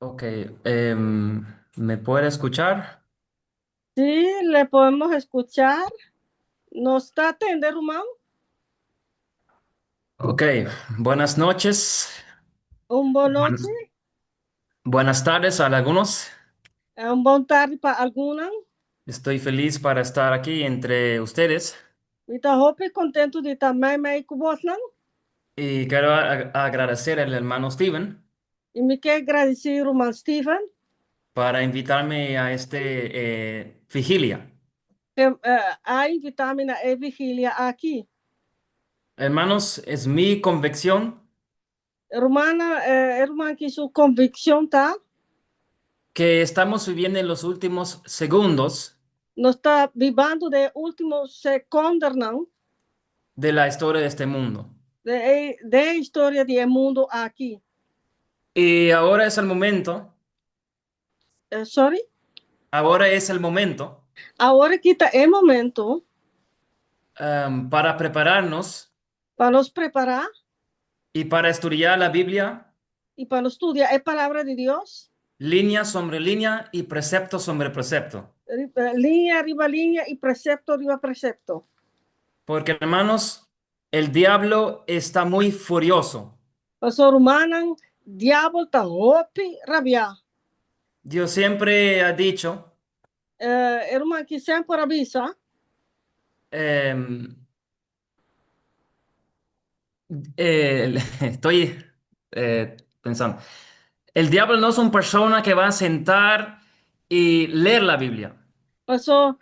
Ok, ¿me puede escuchar? Sí, le podemos escuchar. ¿Nos ta tende, ruman? Ok, buenas noches. Un bon nochi, Buenas, buenas tardes a algunos. un bon tardi pa algun. Estoy feliz para estar aquí entre ustedes Mi ta hopi kontentu di ta meimei ku boso. y quiero agradecer al hermano Steven I mi ke gradisí ruman Steven para invitarme a este vigilia. ku a invitá mi na e vigilia aki. Hermanos, es mi convicción Rumannan, ruman aki su konvikshon ta que estamos viviendo en los últimos segundos nos ta bibando den último sekòndenan de la historia de este mundo. di historia di e mundu aki. Y ahora es el momento, Sorry? ahora es el momento Awor aki ta e momento para prepararnos pa nos prepará y para estudiar la Biblia i pa nos studia e palabra di Dios, línea sobre línea y precepto sobre precepto. Liña riba liña i presepto riba presepto. Porque, hermanos, el diablo está muy furioso. Pasobra, rumannan, diabel ta hopi rabiá. Dios siempre ha dicho, Ruman aki semper a bisa, estoy pensando, el diablo no es una persona que va a sentar y leer la Biblia, Paso,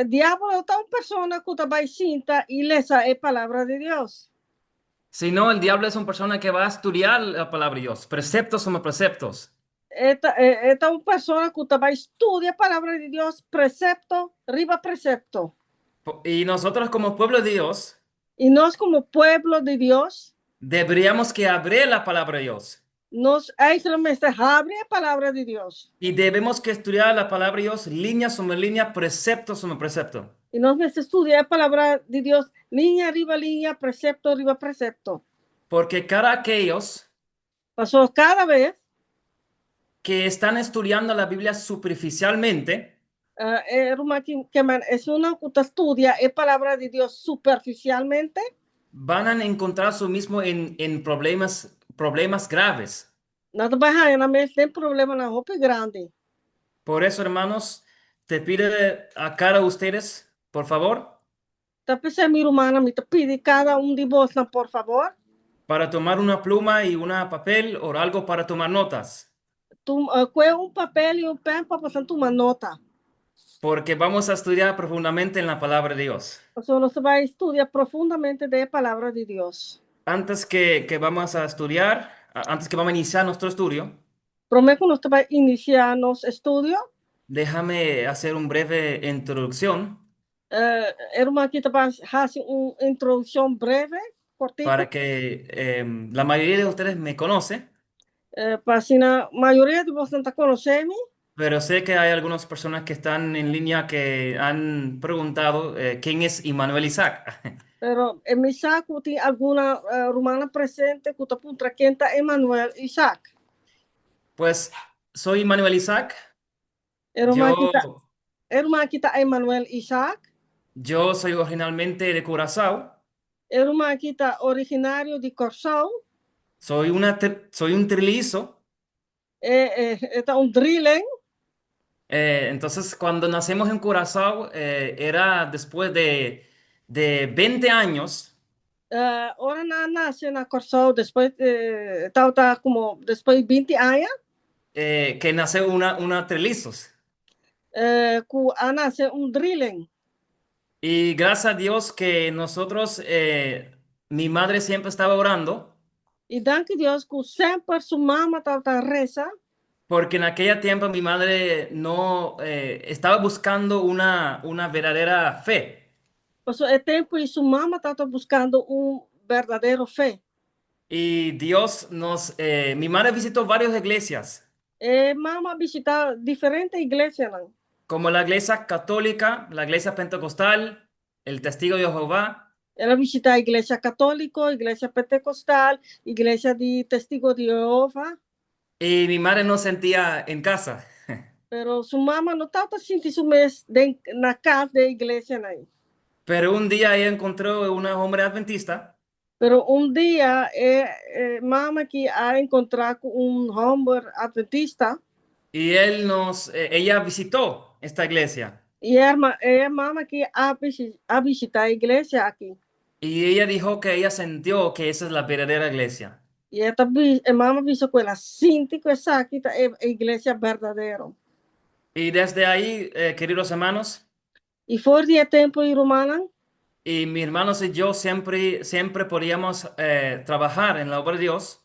diabel no ta un persona ku ta bai sinta i lesa e palabra di Dios. Sino el diablo es una persona que va a estudiar la palabra de Dios, preceptos sobre preceptos. E ta un persona ku ta bai studia e palabra di Dios, presepto, riba presepto. Y nosotros como pueblo de Dios I nos komo pueblo di Dios, deberíamos que abrir la palabra de Dios nos eigenlijk mester habri e palabra di Dios. Y debemos que estudiar la palabra de Dios línea sobre línea, precepto sobre precepto. I nos mester studia e palabra di Dios, liña riba liña, presepto riba presepto. Porque cada aquellos Paso kada bes que están estudiando la Biblia superficialmente ruman ke men esunnan ku ta studia e palabra di Dios superfisialmente, van a encontrar su mismo en problemas graves. Nan ta bai haña nan mes den problemanan hopi grandi. Por eso, hermanos, te pido a cada ustedes, por favor, Ta p'esei, mi rumannan, mi ta pidi kada un di boso, por fabor, para tomar una pluma y una papel o algo para tomar notas, kue un papel i un pèn pa por tuma nota. Porque vamos a estudiar profundamente en la palabra de Dios. Paso nos ta bai studia profundamente e palabra di Dios. Antes que vamos a estudiar, antes que vamos a iniciar nuestro estudio, Promé ku nos bai inisiá nos estudio, déjame hacer un breve introducción ruman aki ta bai hasi un introdukshon breve, kòrtiku, para que la mayoría de ustedes me conoce, pa asina mayoria di boso ta konosé mi, pero sé que hay algunas personas que están en línea que han preguntado quién es Immanuel Isaac. Pero mi sa ku tin algun ruman presente ku ta puntra ken ta Emmanuel Isaac. Pues soy Immanuel Isaac. Ruman Yo, aki ta, ruman aki ta Emmanuel Isaac. Yo soy originalmente de Curazao. Ruman aki ta originario di Kòrsou. Soy un trilizo. E ta un drieling. Entonces, cuando nacemos en Curazao, era después de 20 años Ora nan a nase na Kòrsou, despues, ta komo despues di 20 aña, que nace una trillizos. Ku a nase un drieling. Y gracias a Dios que nosotros, mi madre siempre estaba orando, I danki Dios ku semper su mama tabata resa, porque en aquel tiempo mi madre no estaba buscando una verdadera fe. Paso e tempu ei su mama tabata buskando un berdadero fe. Y mi madre visitó varias iglesias, E mama a bishitá diferente iglesianan, como la iglesia católica, la iglesia pentecostal, el Testigo de Jehová, El a bishitá iglesia katóliko, iglesia pentekostal, iglesia di Testigu di Jehova. Y mi madre no sentía en casa. Pero su mama no tabata sinti su mes den, na kas den e iglesia ei. Pero un día ella encontró una hombre adventista. Pero un dia e, e mama aki a enkontrá ku un hòmber atventista. Y ella visitó esta iglesia. I e, e mama aki a bishitá e iglesia aki. Y ella dijo que ella sintió que esa es la verdadera iglesia. I e, e mama a bisa ku el a sinti ku esaki ta e iglesia berdadero. Y desde ahí, queridos hermanos, I for di e tempu ei, rumannan, y mis hermanos y yo siempre, siempre podíamos trabajar en la obra de Dios.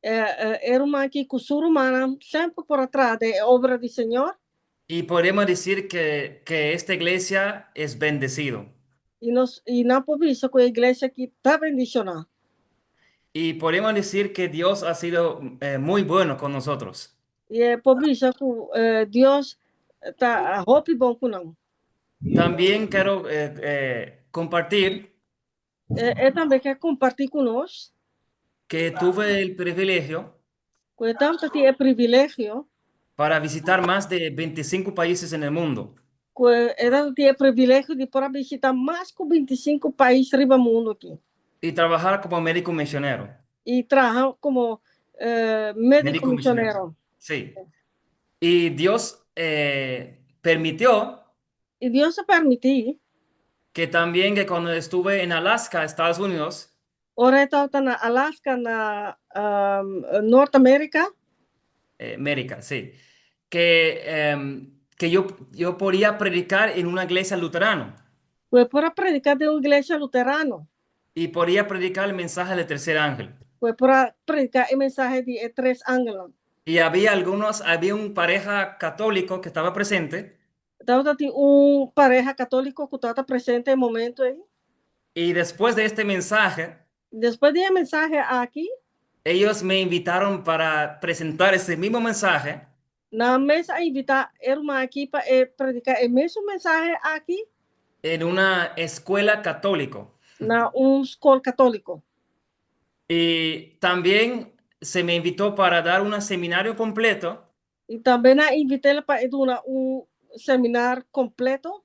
E, e ruman aki ku su rumannan semper por a traha den obra di Señor. Y podemos decir que esta iglesia es bendecido. I nos i nan por bisa ku e iglesia aki ta bendishoná. Y podemos decir que Dios ha sido muy bueno con nosotros. I e por bisa ku Dios ta hopi bon ku nan. También quiero compartir E tambe ke kompartí ku nos que tuve el privilegio ku e tabatin e privilegio para visitar más de 25 países en el mundo. Ku e tabatin e privilegio di por bishitá mas ku 25 pais riba mundu aki. Y trabajar como médico misionero. I traha komo médiko Médico misionero. Misionero. Sí. Y Dios permitió I Dios a permití que también que cuando estuve en Alaska, Estados Unidos, ora e tabata na Alaska, na Norteamérika, América, sí, que yo podía predicar en una iglesia luterana ku e por a prediká den un iglesia luterano. Y podía predicar el mensaje del tercer ángel. Ku e por a prediká e mensahe di e tres angelnan. Y había un pareja católico que estaba presente. Tabatin un pareha katóliko ku tabata presente e momento ei. Y después de este mensaje, Despues di e mensahe aki, ellos me invitaron para presentar ese mismo mensaje nan mes a invitá e ruman aki pa prediká e mesun mensahe aki en una escuela católica. Na un skol katóliko. Y también se me invitó para dar un seminario completo I tambe nan a invit'é pa duna un seminario kompleto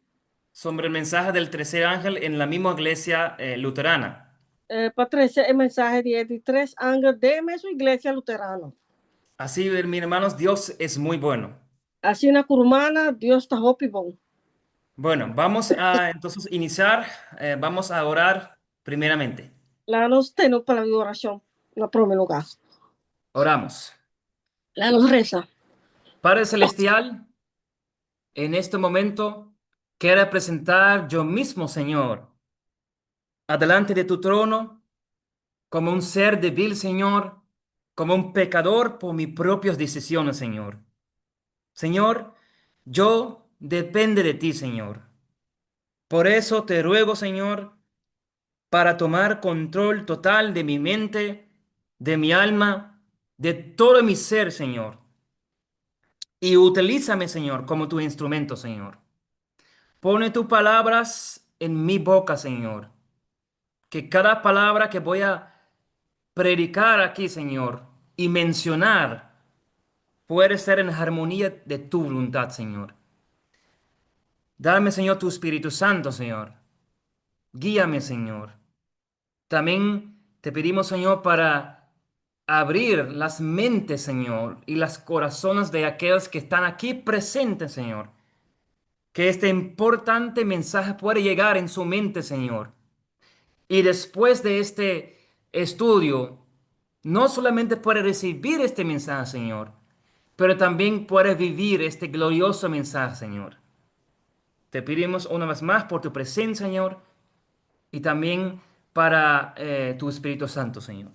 sobre el mensaje del tercer ángel en la misma iglesia luterana. Pa trese e mensahe di e tres angel den mesun iglesia luterano. Así, mis hermanos, Dios es muy bueno. Asina ku, rumannan, Dios ta hopi bon. Bueno, vamos a entonces iniciar, vamos a orar primeramente. Laga nos tene un palabra di orashon na promé lugá. Oramos. Laga nos resa. Padre Celestial, en este momento quiero presentar yo mismo, Señor, adelante de tu trono, como un ser débil, Señor, como un pecador por mis propias decisiones, Señor. Señor, yo depende de ti, Señor. Por eso te ruego, Señor, para tomar control total de mi mente, de mi alma, de todo mi ser, Señor. Y utilízame, Señor, como tu instrumento, Señor. Pone tus palabras en mi boca, Señor. Que cada palabra que voy a predicar aquí, Señor, y mencionar, puede ser en armonía de tu voluntad, Señor. Dame, Señor, tu Espíritu Santo, Señor. Guíame, Señor. También te pedimos, Señor, para abrir las mentes, Señor, y las corazones de aquellos que están aquí presentes, Señor. Que este importante mensaje pueda llegar en su mente, Señor. Y después de este estudio, no solamente puede recibir este mensaje, Señor, pero también puede vivir este glorioso mensaje, Señor. Te pedimos una vez más por tu presencia, Señor, y también para tu Espíritu Santo, Señor.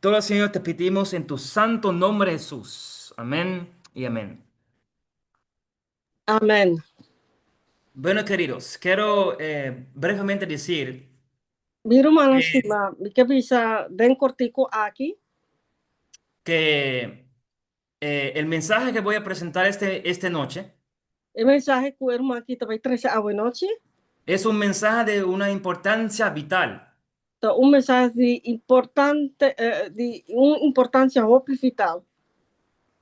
Todo, Señor, te pedimos en tu santo nombre, Jesús. Amén y amén. Amèn. Bueno, queridos, quiero brevemente decir Mi rumannan stimá, mi ke bisa den kòrtiku aki que el mensaje que voy a presentar esta noche e mensahe ku e ruman aki ta bai trese awe nochi es un mensaje de una importancia vital. Ta un mensahe di importante, di un importansia hopi vital.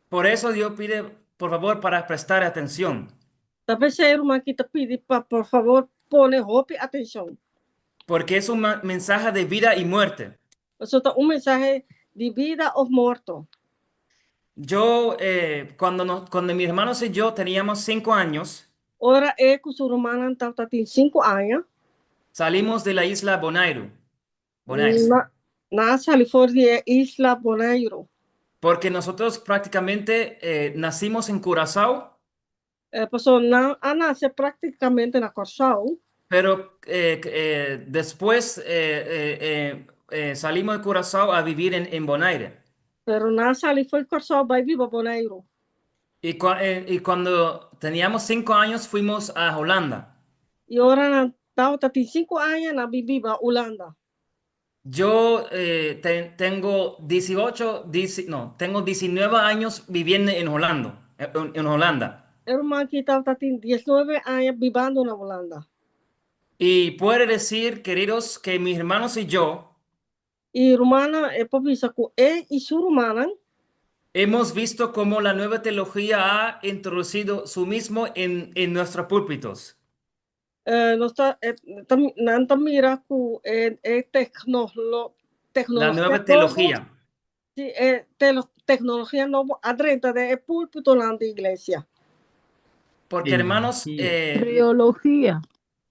Por eso Dios pide, por favor, para prestar atención. Ta p'esei ruman aki ta pidi pa por fabor pone hopi atenshon. Porque es un mensaje de vida y muerte. Pasobra ta un mensahe di bida òf morto. Yo, cuando mis hermanos y yo teníamos 5 años, Ora e ku su rumannan tabatin 5 aña, salimos de la isla Bonairu, Bonaire, nan a sali for di e isla Boneiru. Porque nosotros prácticamente nacimos en Curazao, Pasobra nan a nase práktikamente na Kòrsou. Pero después salimos de Curazao a vivir en Bonaire. Pero nan a sali for di Kòrsou bai biba Boneiru. Y cuando teníamos 5 años fuimos a Holanda. I ora nan tabatin 5 aña, nan a bai biba Hulanda. Yo tengo 18, no, tengo 19 años viviendo en Holanda, en Holanda. E ruman aki tabatin 19 aña bibando na Hulanda. Y puede decir, queridos, que mis hermanos y yo I rumannan, e por bisa ku e i su rumannan hemos visto cómo la nueva teología ha introducido su mismo en nuestros púlpitos. Nos ta, nan ta mira ku e La teknologia nueva nobo, teología. Si, e teknologia nobo a drenta den e púlpitonan di iglesia. Porque, hermanos, Teología. Triología.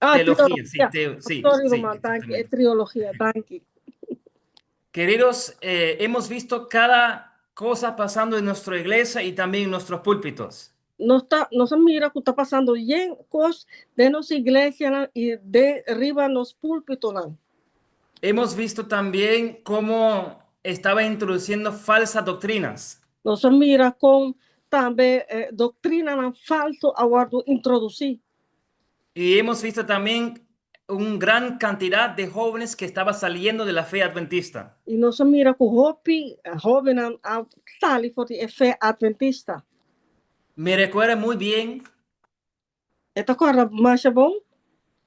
Ah, teología, sí, triología. sí, Sorry, sí, ruman, danki, e exactamente. triología, danki. Queridos, hemos visto cada cosa pasando en nuestra iglesia y también en nuestros púlpitos. Nos a mira ku ta pasando yen kos den nos iglesianan i den riba nos púlpitonan. Hemos visto también cómo estaba introduciendo falsas doctrinas. Nos a mira kon tambe doktrinanan falsu a wòrdu introdusí. Y hemos visto también una gran cantidad de jóvenes que estaba saliendo de la fe adventista. I nos a mira ku hopi hóbennan a sali for di e fe atventista. Me recuerdo muy bien E ta kòrda masha bon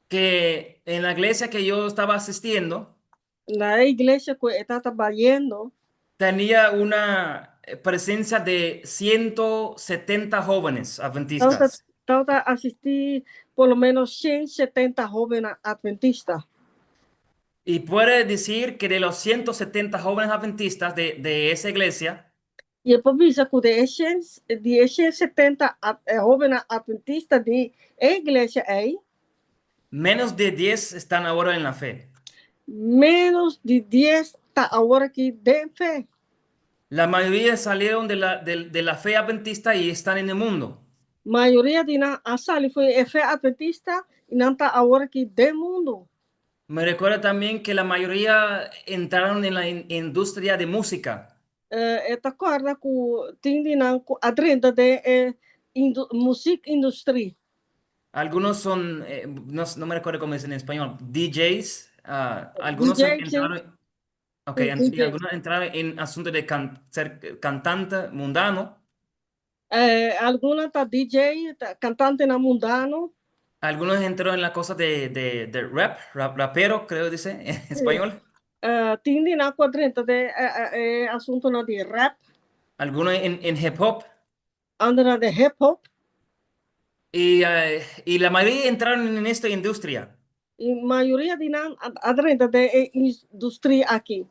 que en la iglesia que yo estaba asistiendo na e iglesia ku e tabata bayendo, tenía una presencia de 170 jóvenes adventistas. Tabata asistí por lo ménos 170 hóben atventista. Y puede decir que de los 170 jóvenes adventistas de esa iglesia, I e por bisa ku di e 170 hóben atventista di e iglesia ei, menos de 10 están ahora en la fe. Ménos di 10 ta awor aki den fe. La mayoría salieron de la fe adventista y están en el mundo. Mayoria di nan a sali for di e fe atventista i nan ta awor aki den mundu. Me recuerdo también que la mayoría entraron en la industria de música. E ta kòrda ku tin di nan ku a drenta den e music industry. Algunos son, no, no me recuerdo cómo es en español, DJs. Ah, algunos DJ, sí. entraron, ok, Sí, y DJ. algunos entraron en asunto de ser cantante mundano. Algun ta DJ, ta kantantenan mundano. Algunos entraron en la cosa de rap, rapero, creo dice en español. Tin di nan ku a drenta den asuntonan di rap. Algunos en hip hop. Andernan den hip hop. Y la mayoría entraron en esta industria. I mayoria di nan a drenta den e industria aki.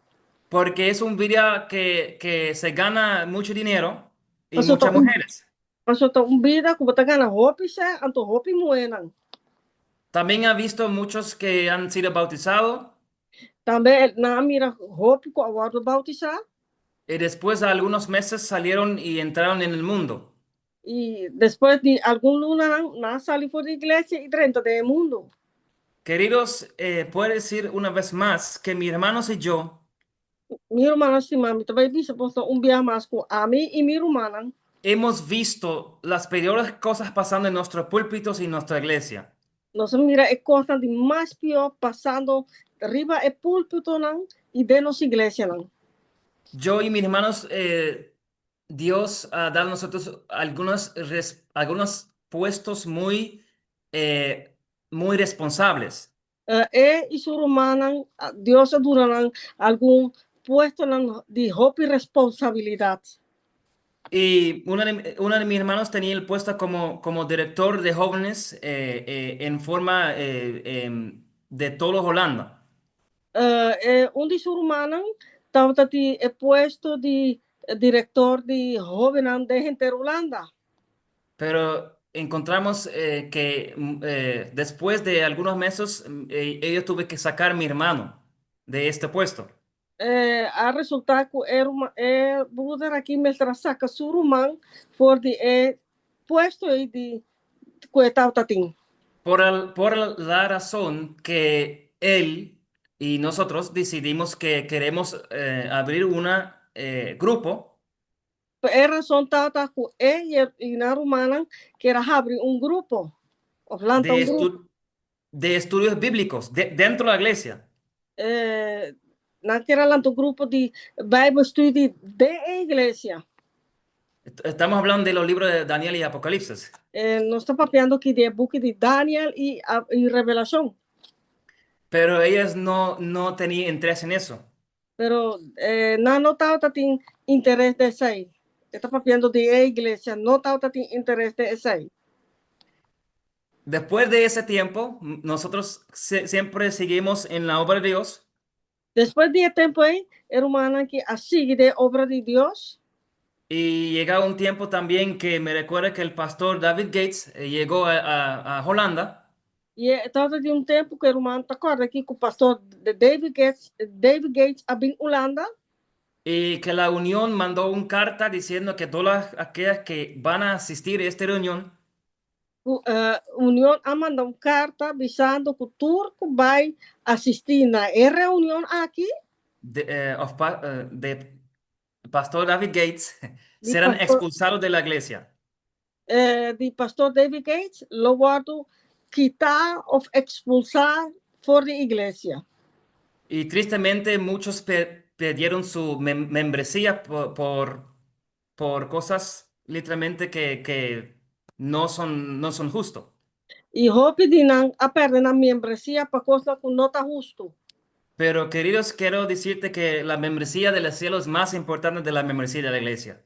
Porque es un vida que se gana mucho dinero y Pasó muchas mujeres. Pasó ta un bida ku bo ta gana hopi sèn, anto hopi muhénan. También ha visto muchos que han sido bautizados Tambe nan a mira hopi ku a wòrdu boutisá. Y después de algunos meses salieron y entraron en el mundo. I despues di algun luna nan a sali for di iglesia i drenta den mundu. Queridos, puedo decir una vez más que mis hermanos y yo Mi rumannan stimá, mi ta bai bisa boso un biaha mas ku ami i mi rumannan hemos visto las peores cosas pasando en nuestros púlpitos y nuestra iglesia. Nos a mira e kosnan di mas pió pasando riba e púlpitonan i den nos iglesianan. Yo y mis hermanos, Dios ha dado a nosotros algunos puestos muy responsables. E i su rumannan, Dios a duna nan algun puestonan di hopi responsabilidat. Y uno de mis hermanos tenía el puesto como director de jóvenes en forma de todo Holanda. Un di su rumannan tabatin e puesto di direktor di hóbennan den henter Hulanda. Pero encontramos que después de algunos meses ellos tuve que sacar a mi hermano de este puesto. A resultá ku e e broeder aki mester a saka su ruman for di e puesto ei di ku e tabatin. Por la razón que él y nosotros decidimos que queremos abrir un grupo E rason tabata ku e i nan rumannan kier a habri un grupo, òf lanta de, un grupo. De estudios bíblicos dentro de la iglesia. Nan kier a lanta un grupo di Bijbelstudie den e iglesia. Estamos hablando de los libros de Daniel y Apocalipsis. Nos ta papiando aki di e buki di Daniel i Revelashon. Pero ellas no tenían interés en eso. Pero nan no tabatin interes den esei. E ta papiando di e iglesia, no tabatin interes den esei. Después de ese tiempo, nosotros siempre seguimos en la obra de Dios. Despues di e tempu ei, e rumannan aki a sigui den e obra di Dios. Y llega un tiempo también que me recuerda que el pastor David Gates llegó a Holanda. I e tabata un tempu ku e ruman ta kòrda aki ku pastor David Gates a bin Hulanda. Y que la Unión mandó una carta diciendo que todas aquellas que van a asistir a esta reunión Union a manda un karta bisando ku tur ku bai asistí na e reunion aki de pastor David Gates di serán pastor, expulsados de la iglesia. Di pastor David Gates lo wòrdu kitá òf ekspulsá for di iglesia. Y tristemente muchos perdieron su membresía por cosas literalmente que no son justos. I hopi di nan a pèrdè nan membresia pa kos ku no ta hustu. Pero, queridos, quiero decirte que la membresía del cielo es más importante de la membresía de la iglesia.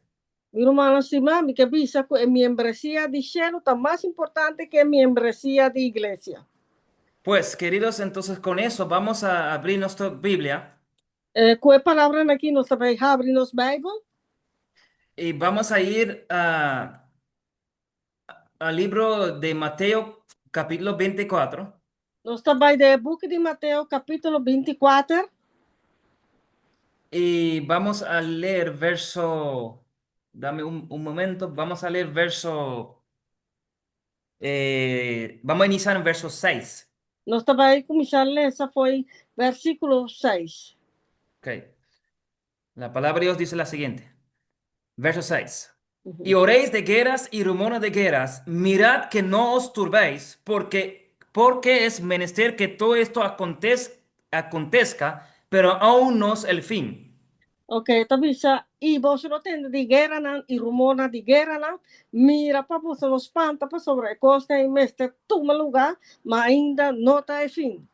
Mi ruman stimá, mi ke bisa ku e membresia di shelu ta mas importante ku e membresia di iglesia. Pues, queridos, entonces con eso vamos a abrir nuestra Biblia Ku e palabra aki nos ta bai habri nos Beibel y vamos a ir al libro de Mateo, capítulo 24. Nos ta bai den buki di Mateo, kapítulo 24. Y vamos a leer verso, dame un momento, vamos a leer verso, vamos a iniciar en verso 6. Nos ta bai kuminsá lesa for di versíkulo 6. Ok. La palabra de Dios dice la siguiente. Verso 6. Y oiréis de guerras y rumores de guerras, mirad que no os turbéis, porque es menester que todo esto acontezca, pero aún no es el fin. Ok, ta bisa, i boso lo tende di gueranan i rumornan di gueranan, mira pa boso no spanta, pasobra e kosnan ei mester tuma lugá, ma ainda no ta e fin.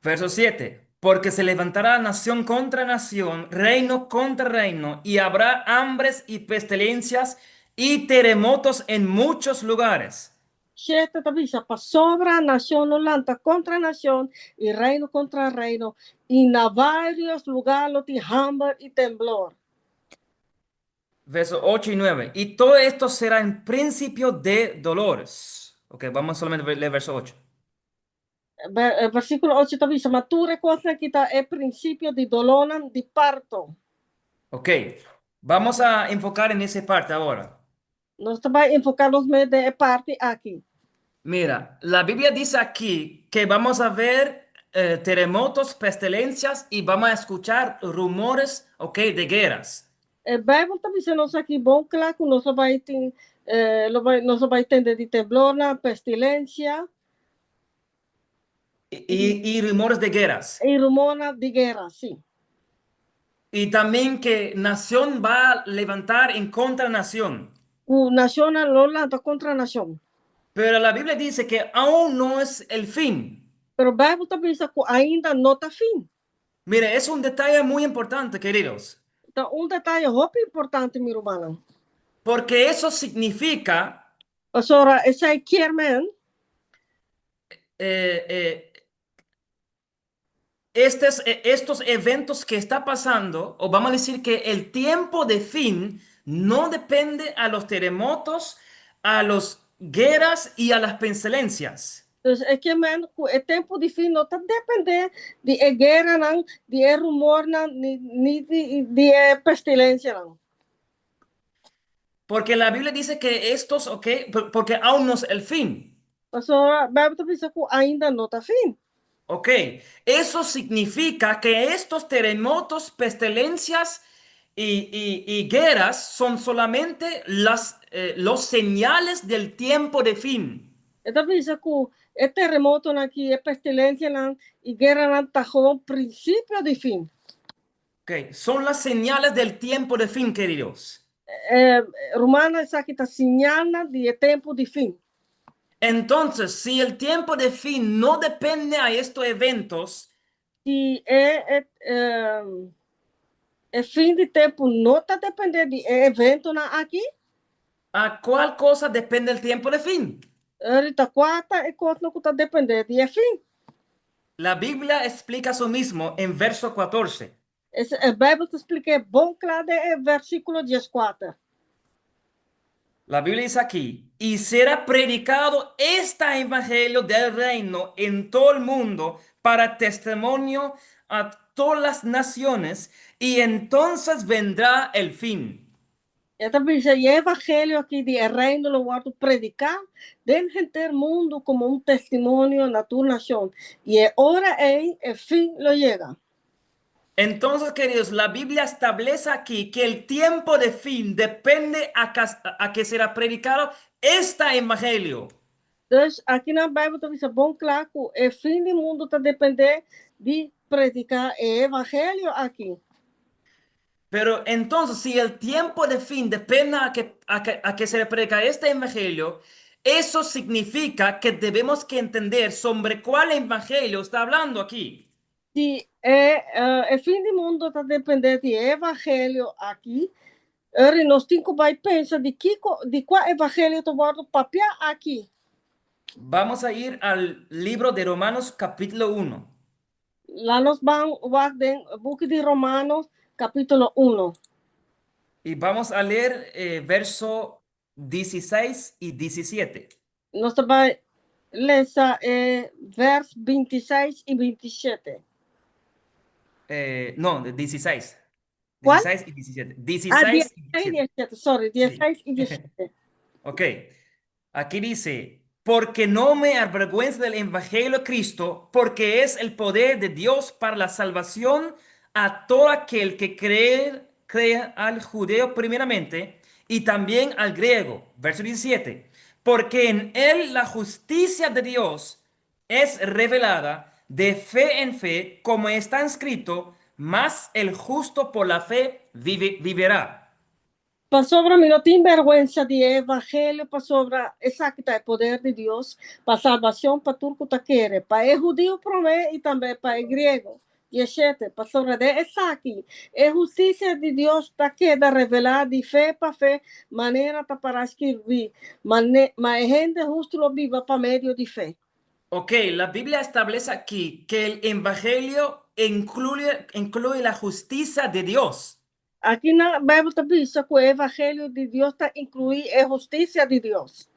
Verso 7. Porque se levantará nación contra nación, reino contra reino, y habrá hambres y pestilencias y terremotos en muchos lugares. 7 ta bisa, pasobra nashon lo lanta kontra nashon i reino kontra reino, i na vários lugá lo tin hamber i temblor. Verso 8 y 9. Y todo esto será en principio de dolores. Ok, vamos solamente a leer verso 8. Versíkulo 8 ta bisa, ma tur e kosnan aki ta e prinsipio di dolónan di parto. Ok, vamos a enfocar en esa parte ahora. Nos ta bai enfoká nos mes den e parti aki. Mira, la Biblia dice aquí que vamos a ver terremotos, pestilencias y vamos a escuchar rumores, ok, de guerras. E Beibel ta bisa nos aki bon kla ku nos lo bai tende di temblornan, pestilensia Y rumores de guerras. I rumornan di guera, sí. Y también que nación va a levantar en contra nación. Ku nashon lo lanta kontra nashon. Pero la Biblia dice que aún no es el fin. Pero Beibel ta bisa ku ainda no ta fin. Mire, es un detalle muy importante, queridos. Ta un detaye hopi importante, mi rumannan. Porque eso significa Pasobra esei kier men estos eventos que está pasando, o vamos a decir que el tiempo de fin no depende a los terremotos, a las guerras y a las pestilencias. Dus e kier men ku e tempu di fin no ta dependé di e gueranan, di e rumornan, ni di e pestilensianan. Porque la Biblia dice que estos, ok, porque aún no es el fin. Pasobra Beibel ta bisa ku ainda no ta fin. Ok, eso significa que estos terremotos, pestilencias y guerras son solamente los señales del tiempo de fin. E ta bisa ku e teremotonan aki, e pestilensianan i gueranan ta gewoon prinsipio di fin. Ok, son las señales del tiempo de fin, queridos. Rumannan, esaki ta señalnan di e tempu di fin. Entonces, si el tiempo de fin no depende a estos eventos, Si e fin di tempu no ta dependé di e eventonan aki, ¿a cuál cosa depende el tiempo de fin? Ta kua ta e kosnan ku ta dependé di e fin? La Biblia explica eso mismo en verso 14. E Beibel ta splika bon kla den versíkulo 14. La Biblia dice aquí: "Y será predicado este evangelio del reino en todo el mundo para testimonio a todas las naciones, y entonces vendrá el fin". E ta bisa, e evangelio aki di reino lo wòrdu prediká den henter mundu komo un testimonio na tur nashon. I e ora ei e fin lo yega. Entonces, queridos, la Biblia establece aquí que el tiempo de fin depende a que será predicado este evangelio. Dus aki na Beibel ta bisa bon kla ku e fin di mundu ta dependé di prediká e evangelio aki. Pero entonces, si el tiempo de fin depende a que se le predica este evangelio, eso significa que debemos que entender sobre cuál evangelio está hablando aquí. Si e fin di mundu ta dependé di evangelio aki, ora nos tin ku bai pensa di kua evangelio ta wòrdu papiá aki. Vamos a ir al libro de Romanos capítulo 1. Laga nos bai wak den buki di Romano kapítulo 1. Y vamos a leer verso 16 y 17. Nos ta bai lesa vers 26 i 27. No, de 16. Kual? 16 y 17. Ah, 16 y 16 i 17. 17, sorry, Sí. 16 i 17. Ok. Aquí dice: "Porque no me avergüenzo del Evangelio de Cristo, porque es el poder de Dios para la salvación a todo aquel que cree, crea, al judío primeramente y también al griego". Verso 17. "Porque en él la justicia de Dios es revelada de fe en fe, como está escrito: mas el justo por la fe vivirá". Pasobra mi no tin bèrgwensa di evangelio, pasobra esaki ta e poder di Dios pa salbashon pa tur ku ta kere, pa e hudiu promé i tambe pa e griego. 17, pasobra den esaki e hustisia di Dios ta keda revelá di fe pa fe, manera ta pará skirbí: Ma e hende hustu lo biba pa medio di fe. Ok, la Biblia establece aquí que el Evangelio incluye la justicia de Dios. Aki na Beibel ta bisa ku e evangelio di Dios ta inkluí e hustisia di Dios.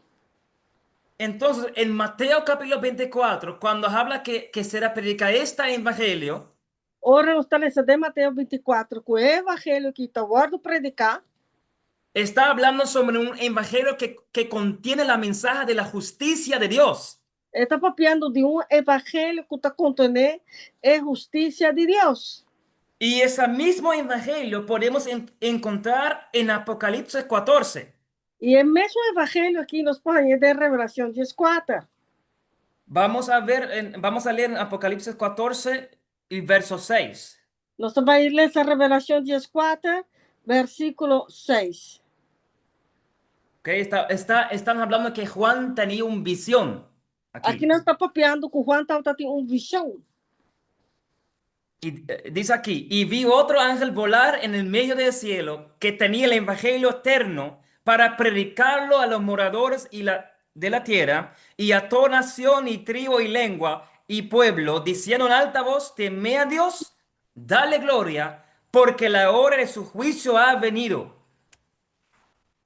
Entonces, en Mateo capítulo 24, cuando habla que será predica este Evangelio, Ora nos ta lesa den Mateo 24 ku e evangelio ku ta wòrdu prediká, está hablando sobre un evangelio que contiene la mensaje de la justicia de Dios. E ta papiando di un evangelio ku ta kontené e hustisia di Dios. Y ese mismo evangelio podemos encontrar en Apocalipsis 14. I e mesun evangelio aki nos por haña den Revelashon 14. Vamos a leer en Apocalipsis 14 y verso 6. Nos ta bai lesa Revelashon 14, versíkulo 6. Ok, están hablando que Juan tenía una visión Aki aquí. nan ta papiando ku Juan tabatin un vishon. Y dice aquí: "Y vi otro ángel volar en el medio del cielo que tenía el evangelio eterno para predicarlo a los moradores de la tierra y a toda nación y tribu y lengua y pueblo, diciendo en alta voz: Teme a Dios, dale gloria, porque la hora de su juicio ha venido".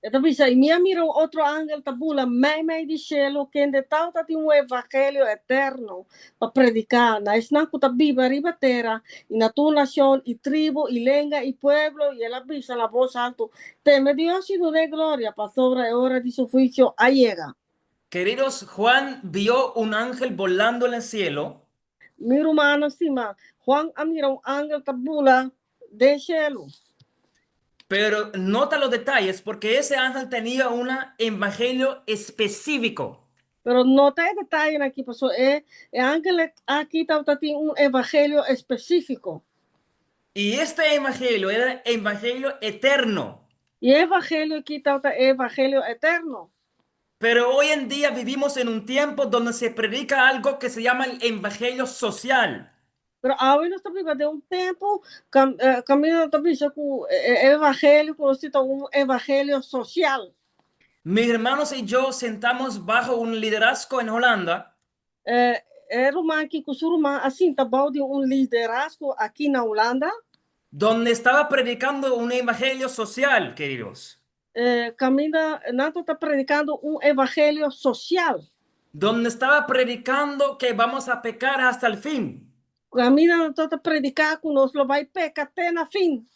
E ta bisa, i mi a mira un otro angel ta bula meimei di shelu, kende tabatin un evangelio eterno pa prediká na esnan ku ta biba riba tera, i na tur nashon, i tribu, i lenga, i pueblo, i el a bisa na bos altu: Teme Dios i dun'é gloria, pasobra e ora di su huisio a yega. Queridos, Juan vio un ángel volando en el cielo. Mi rumannan stimá, Juan a mira un angel ta bula den shelu. Pero nota los detalles, porque ese ángel tenía un evangelio específico. Pero nota e detayenan aki, pasobra e angel aki tabatin un evangelio espesífiko. Y este evangelio era evangelio eterno. I e evangelio aki tabata evangelio eterno. Pero hoy en día vivimos en un tiempo donde se predica algo que se llama el evangelio social. Pero awe nos ta biba den un tempu, kaminda ta bisa ku e evangelio ku nos ta un evangelio sosial. Mis hermanos y yo sentamos bajo un liderazgo en Holanda. E ruman aki ku su ruman a sinta bou di un liderazgo aki na Hulanda. Donde estaba predicando un evangelio social, queridos. Kaminda nan ta predikando un evangelio sosial. Donde estaba predicando que vamos a pecar hasta el fin. Kaminda nan ta prediká ku nos lo bai peka te na fin.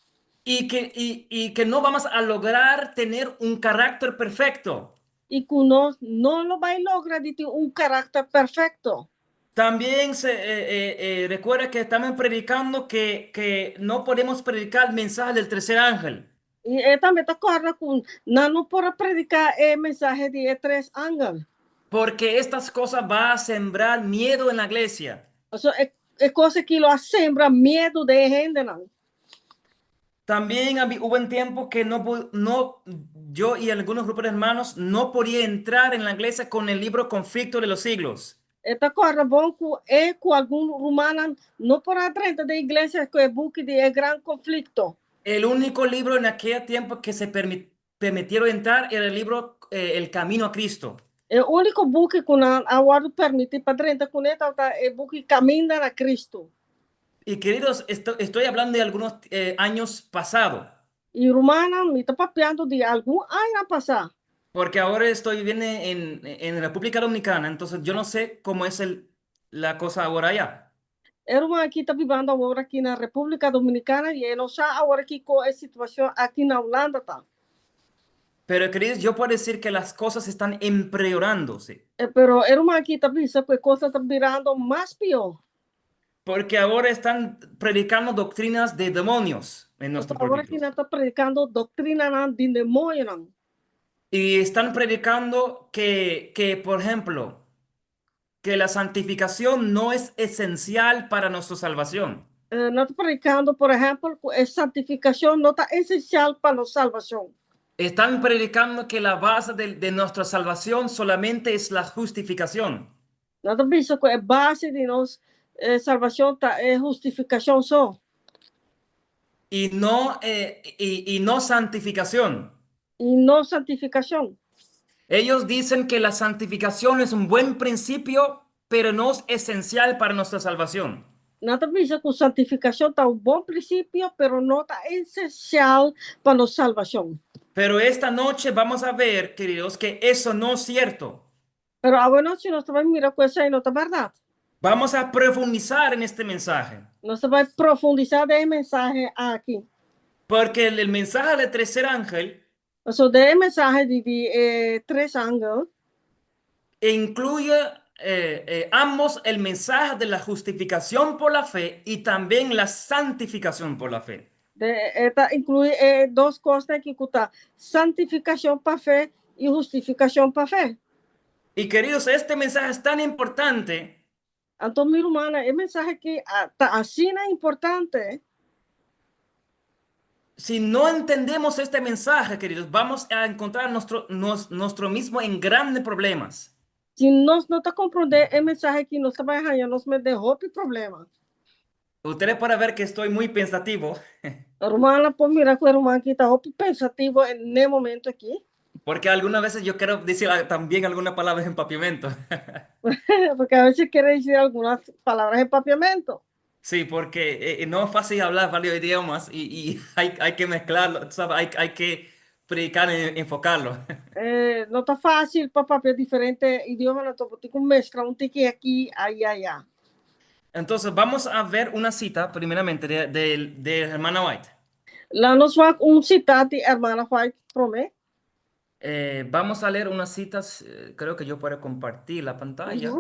Y que no vamos a lograr tener un carácter perfecto. I ku nos no lo bai logra di tin un karakter perfekto. También se recuerda que estaban predicando que no podemos predicar el mensaje del tercer ángel. I e tambe ta kòrda ku nan no por prediká e mensahe di e tres angel. Porque estas cosas va a sembrar miedo en la iglesia. So, e kos aki lo a sembra miedu den hendenan. También hubo un tiempo que no, no, yo y algunos grupos de hermanos no podía entrar en la iglesia con el libro Conflicto de los Siglos. E ta kòrda bon ku e ku algun rumannan no por a drenta den iglesia ku e buki di E Gran Konflikto. El único libro en aquel tiempo que se permitieron entrar era el libro El Camino a Cristo. E úniko buki ku nan a wòrdu permití pa drenta kuné ta e buki Kaminda na Cristo. Y, queridos, estoy hablando de algunos años pasados, I rumannan, mi ta papiando di algun aña pasá. Porque ahora estoy viviendo en República Dominicana, entonces yo no sé cómo es la cosa ahora allá. E ruman aki ta bibando awor aki na Repúblika Dominikana i e no sa awor aki kon e situashon aki na Hulanda ta. Pero, queridos, yo puedo decir que las cosas están empeorándose, Pero e ruman aki ta bisa ku e kos ta birando mas pió. Porque ahora están predicando doctrinas de demonios en nuestro Awor aki púlpito. nan ta predikando doktrinanan di demoñonan. Y están predicando que, por ejemplo, que la santificación no es esencial para nuestra salvación. Nan ta predikando, por ehèmpel, ku e santifikashon no ta esensial pa nos salbashon. Están predicando que la base de nuestra salvación solamente es la justificación. Nan ta bisa ku e base di nos salbashon ta e hustifikashon so. Y no santificación. I no santifikashon. Ellos dicen que la santificación es un buen principio, pero no es esencial para nuestra salvación. Nan ta bisa ku santifikashon ta un bon prinsipio, pero no ta esensial pa nos salbashon. Pero esta noche vamos a ver, queridos, que eso no es cierto. Pero awe nochi nos ta bai mira ku esei no ta berdat. Vamos a profundizar en este mensaje, Nos ta bai profundisá den e mensahe aki. Porque el mensaje del tercer ángel So den e mensahe di tres angel incluye ambos el mensaje de la justificación por la fe y también la santificación por la fe. E ta inkluí dos kos aki ku ta santifikashon pa fe i hustifikashon pa fe. Y, queridos, este mensaje es tan importante Anto, mi rumannan, e mensahe aki ta asina importante. Si no entendemos este mensaje, queridos, vamos a encontrar nuestro mismo en grandes problemas. Si nos no ta komprondé e mensahe aki, nos ta bai haña nos mes den hopi problema. Ustedes pueden ver que estoy muy pensativo. Rumannan por mira ku e ruman aki ta hopi pensativo na e momento aki. Porque algunas veces yo quiero decir también algunas palabras en papiamento. Porque a veces quiere decir algunas palabras en papiamento. Sí, porque no es fácil hablar varios idiomas y hay que mezclarlo, ¿sabes? Hay que predicar y enfocarlo. No ta fásil pa papia diferente idioma, anto bo tin ku meskla un tiki aki, aya, aya. Entonces vamos a ver una cita primeramente de hermana White. Laga nos wak un sita di hermana White promé. Vamos a leer unas citas, creo que yo puedo compartir la pantalla.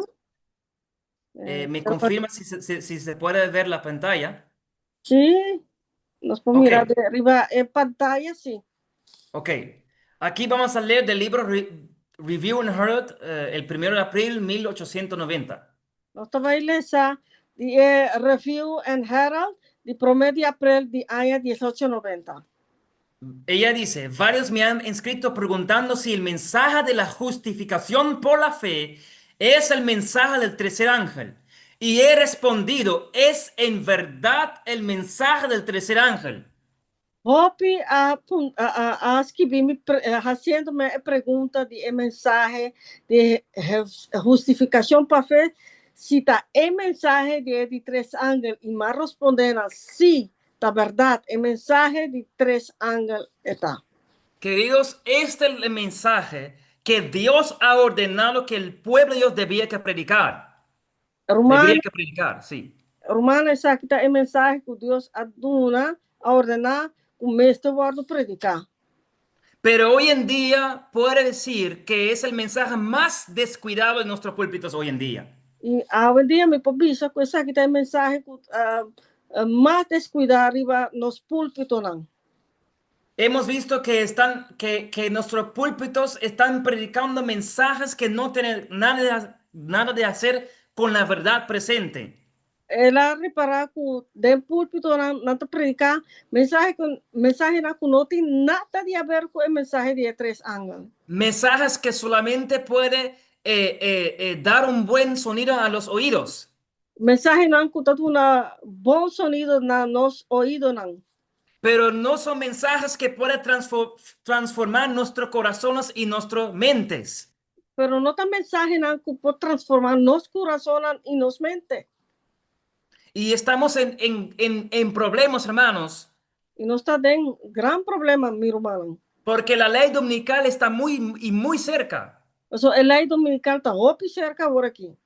¿Me confirma si se puede ver la pantalla? Sí, nos por mira di riba e pantaya, sí. Ok. Aquí vamos a leer del libro Review and Herald, el 1 de abril 1890. Nos ta bai lesa di e Review and Herald di promé di aprel di aña 1890. Ella dice: "Varios me han escrito preguntando si el mensaje de la justificación por la fe es el mensaje del tercer ángel. Y he respondido: es en verdad el mensaje del tercer ángel". Hopi a skibi mi hasiendo mi pregunta di e mensahe di hustifikashon pa fe, si ta e mensahe di di tres angel, i m'a rospondé nan: sí, ta berdat, e mensahe di tres angel ta. Queridos, este es el mensaje que Dios ha ordenado que el pueblo de Dios debía que predicar. Ruman, Debería que predicar, sí. Ruman, esaki ta e mensahe ku Dios a duna, a ordená, ku mester wòrdu prediká. Pero hoy en día puede decir que es el mensaje más descuidado en nuestros púlpitos hoy en día. I awendia mi por bisa ku esaki ta e mensahe ku mas deskuidá riba nos púlpitonan. Hemos visto que nuestros púlpitos están predicando mensajes que no tienen nada de hacer con la verdad presente. El a ripará ku den púlpitonan nan ta prediká mensahenan ku no tin nada di aber ku e mensahe di tres angel. Mensajes que solamente puede dar un buen sonido a los oídos. Mensahenan ku ta duna bon sonido na nos oídonan. Pero no son mensajes que pueden transformar nuestros corazones y nuestras mentes. Pero no ta mensahenan ku por transformá nos kurason i nos mente. Y estamos en problemas, hermanos, I nos ta den gran problema, mi ruman. Porque la ley dominical está muy y muy cerca. So, e lei dominikal ta hopi serka awor aki.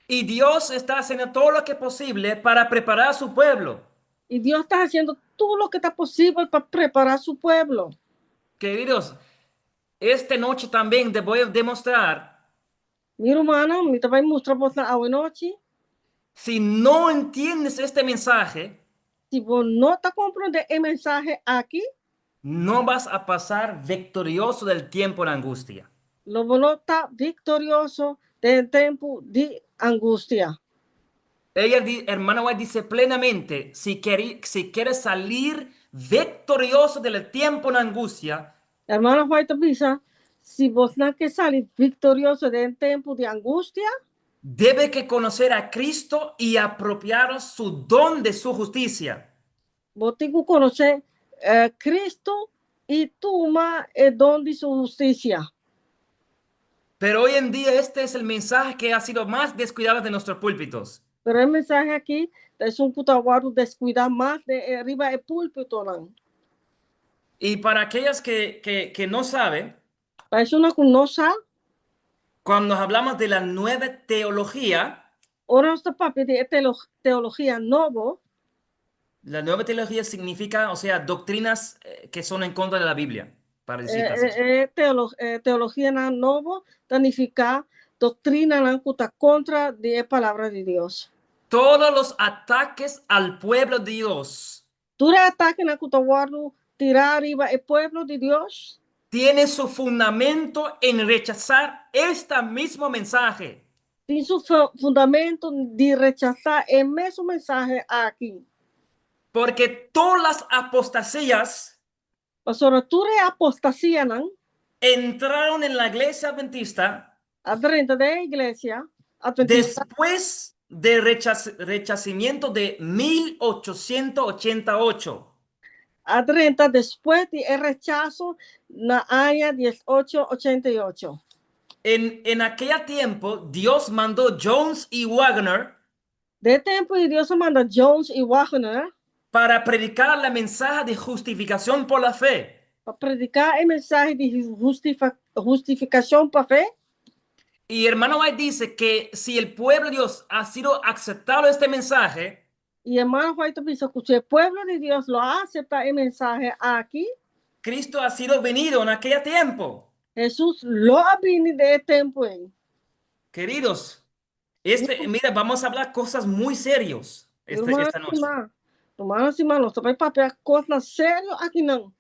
Y Dios está haciendo todo lo que es posible para preparar a su pueblo. I Dios ta hasiendo tur loke ta posibel pa prepará su pueblo. Queridos, esta noche también te voy a demostrar, Mi ruman, mi ta bai mustra boso awe nochi. Si no entiendes este mensaje, Si bo no ta komprondé e mensahe aki, no vas a pasar victorioso del tiempo de angustia. Lo bo no ta viktorioso den tempu di angustia. Ella, hermana White dice plenamente: si quieres salir victorioso del tiempo de angustia, Hermana White bisa, si bo ke sali viktorioso den tempu di angustia, debe que conocer a Cristo y apropiaros su don de su justicia. Bo tin ku konosé Kristu i tuma e don di su hustisia. Pero hoy en día este es el mensaje que ha sido más descuidado de nuestros púlpitos. Pero e mensahe aki ta esun ku ta wòrdu deskuidá mas di riba e púlpitonan. Y para aquellas que no saben, Pa esnan ku no sa, cuando hablamos de la nueva teología, ora nos ta papia di teologia nobo, la nueva teología significa, o sea, doctrinas que son en contra de la Biblia, para decirlo así. Teologianan nobo ta nifiká doktrinanan ku ta kontra di palabra di Dios. Todos los ataques al pueblo de Dios Tur atakenan ku ta wòrdu tirá riba e pueblo di Dios tienen su fundamento en rechazar este mismo mensaje. Tin su fundamento di rechasá e mesun mensahe aki. Porque todas las apostasías Pasobra tur e apostasianan entraron en la iglesia adventista a drenta den iglesia adventista después del rechazamiento de 1888. A drenta despues di e rechaso na aña 1888. En aquel tiempo, Dios mandó Jones y Waggoner Den e tempu ei Dios a manda Jones i Waggoner para predicar la mensaje de justificación por la fe. Pa prediká e mensahe di hustifikashon pa fe. Y hermano White dice que si el pueblo de Dios ha sido aceptado este mensaje, I hermano White ta bisa ku si e pueblo di Dios lo a aseptá e mensahe aki, Cristo ha sido venido en aquel tiempo. Hesus lo a bini den e tempu ei. Queridos, mira, vamos a hablar cosas muy serios esta noche. Ruman, ruman stimá, nos ta bai papia kosnan serio akinan.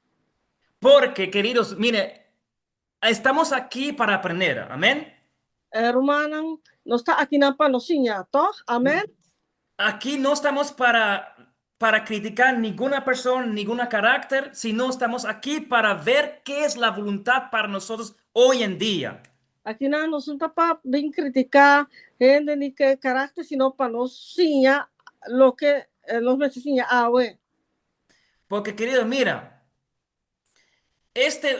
Porque, queridos, mire, estamos aquí para aprender. Amén. Rumannan, nos ta akinan pa nos siña, tòg? Amèn. Aquí no estamos para criticar ninguna persona, ningún carácter, sino estamos aquí para ver qué es la voluntad para nosotros hoy en día. Akinan nos no ta pa bin kritiká hende ni ke karakter, sino pa nos siña loke nos mester siña awe. Porque, queridos, mira,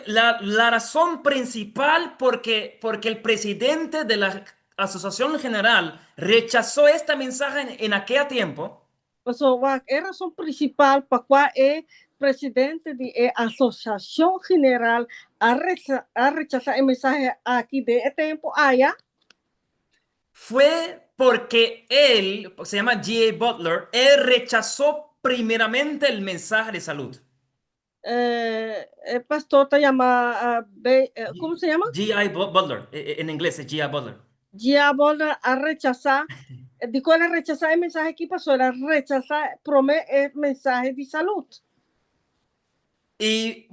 la razón principal porque el presidente de la Asociación General rechazó este mensaje en aquel tiempo Pasobra, e rason prinsipal pa kua e presidente di e Asosiashon General a rechasá e mensahe aki den e tempu aya fue porque él, se llama G.A. Butler, él rechazó primeramente el mensaje de salud. E pastor ta yama, kon se yama? G.I. Butler, en inglés es G.I. Butler. G.I. Butler a rechasá, dikon el a rechasá e mensahe aki? Pasó el a rechasá promé e mensahe di salú. Y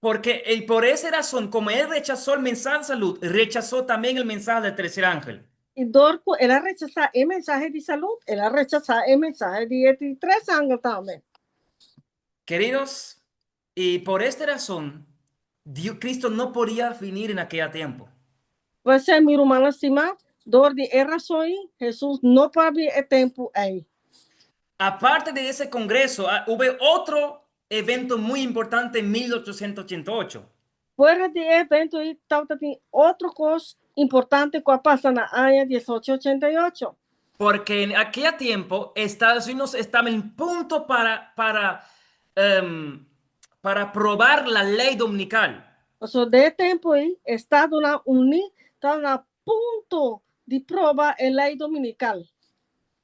por esa razón, como él rechazó el mensaje de salud, rechazó también el mensaje del tercer ángel. I dor ku el a rechasá e mensahe di salú, el a rechasá e mensahe di e di tres angel tambe. Queridos, y por esta razón, Dios, Cristo no podía venir en aquel tiempo. P'esei, mi rumannan stimá, dor di e rason ei, Hesus no por a bin e tempu ei. Aparte de ese congreso, hubo otro evento muy importante en 1888. Fuera di e evento ei, tabatin otro kos importante ku a pasa na aña 1888. Porque en aquel tiempo Estados Unidos estaba en punto para aprobar la ley dominical. Pasobra den e tempu ei, Estadonan Uní tabata na punto di proba e lei dominikal.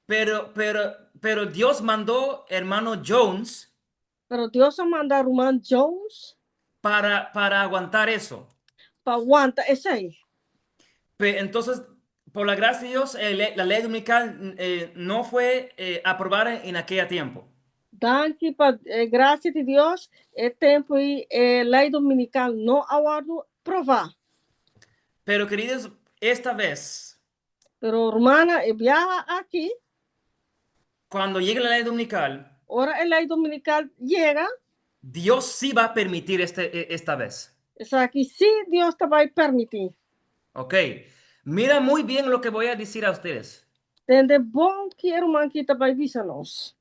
Pero Dios mandó hermano Jones Pero Dios a manda ruman Jones para aguantar eso. Pa wanta esei. Entonces, por la gracia de Dios, la ley dominical no fue aprobada en aquel tiempo. Danki pa grasia di Dios, e tempu ei e lei dominikal no a wòrdu probá. Pero, queridos, esta vez, Pero rumannan, e biaha aki, cuando llegue la ley dominical, ora e lei dominikal yega, Dios sí va a permitir esta vez. Esaki sí Dios ta bai permití. Ok, mira muy bien lo que voy a decir a ustedes. Tende bon kiko e ruman aki ta bai bisa nos.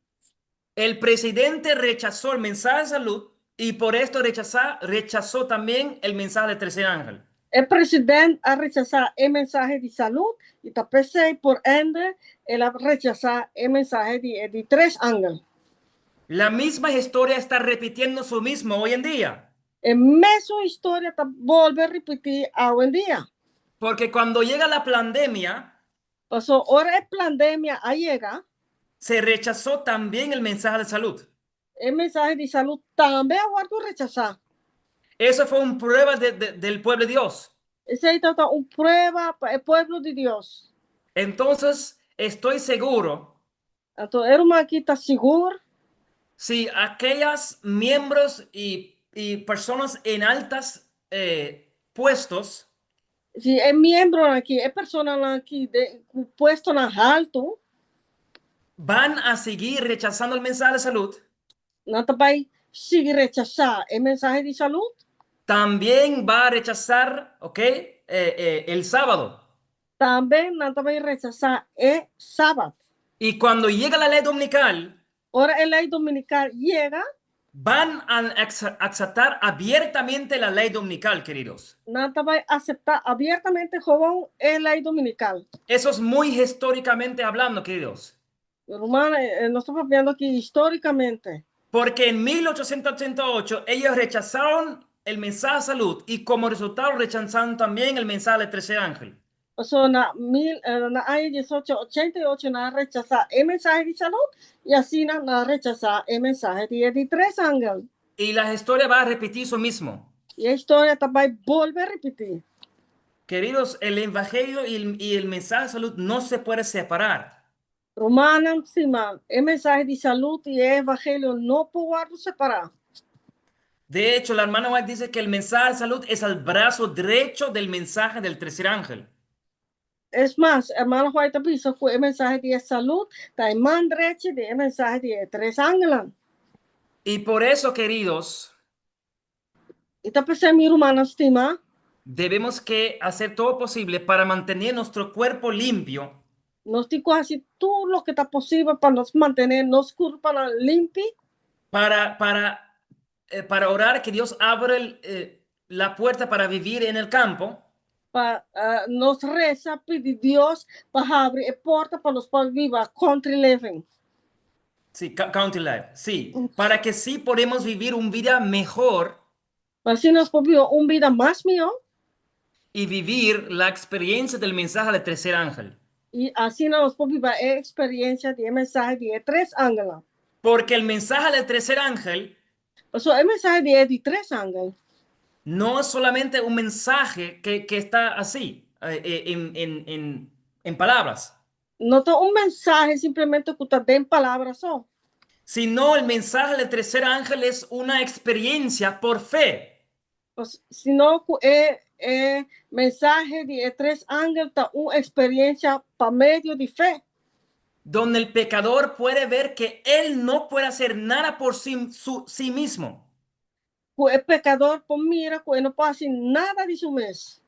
El presidente rechazó el mensaje de salud y por esto rechazó también el mensaje del tercer ángel. E presidente a rechasá e mensahe di salú i ta p'esei por ende el a rechasá e mensahe di e di tres angel. La misma historia está repitiendo su mismo hoy en día. E mesun historia ta bolbe ripití awendia. Porque cuando llega la pandemia, Pasobra ora e pandemia a yega, se rechazó también el mensaje de salud. E mensahe di salú tambe a wòrdu rechasá. Eso fue una prueba del pueblo de Dios. Esei tabata un prueba pa e pueblo di Dios. Entonces, estoy seguro Anto e ruman aki ta sigur si aquellas miembros y personas en altas puestos si e miembronan aki, e personanan aki den puestonan haltu van a seguir rechazando el mensaje de salud, nan ta bai sigui rechasá e mensahe di salú, también va a rechazar, ok, el sábado. Tambe nan ta bai rechasá e sabat. Y cuando llega la ley dominical, Ora e lei dominikal yega, van a aceptar abiertamente la ley dominical, queridos. Nan ta bai aseptá abiertamente gewoon e lei dominikal. Eso es muy históricamente hablando, queridos. Ruman, nos ta papiando aki histórikamente. Porque en 1888 ellos rechazaron el mensaje de salud y como resultado rechazaron también el mensaje del tercer ángel. Pasobra na mil, na aña 1888 nan a rechasá e mensahe di salud i asina nan a rechasá e mensahe di e di tres angel. Y la historia va a repetir eso mismo. I e historia ta bai bolbe ripití. Queridos, el evangelio y el mensaje de salud no se puede separar. Rumannan stimá, e mensahe di salud i e evangelio no por wòrdu separá. De hecho, la hermana White dice que el mensaje de salud es el brazo derecho del mensaje del tercer ángel. Es mas, hermana White ta bisa ku e mensahe di salud ta e man drechi di e mensahe di e tres angelnan. Y por eso, queridos, I ta p'esei, mi rumannan stimá, debemos que hacer todo posible para mantener nuestro cuerpo limpio nos tin ku hasi tur loke ta posibel pa nos mantené nos kurpanan limpi para orar que Dios abra la puerta para vivir en el campo pa nos resa pidi Dios pa habri e porta pa nos por biba country living. Sí, country life, sí, para que sí podemos vivir una vida mejor Pa asina nos por biba un bida mas mihó y vivir la experiencia del mensaje del tercer ángel. I asina nos por biba e eksperensia di e mensahe di e tres angelnan. Porque el mensaje del tercer ángel Pasobra e mensahe di e di tres angel no es solamente un mensaje que está así, en palabras, no ta un mensahe simplemente ku ta den palabra so, sino el mensaje del tercer ángel es una experiencia por fe. Sino ku e mensahe di e tres angel ta un eksperensia pa medio di fe, donde el pecador puede ver que él no puede hacer nada por sí mismo, Ku e pekador por mira ku e no por hasi nada di su mes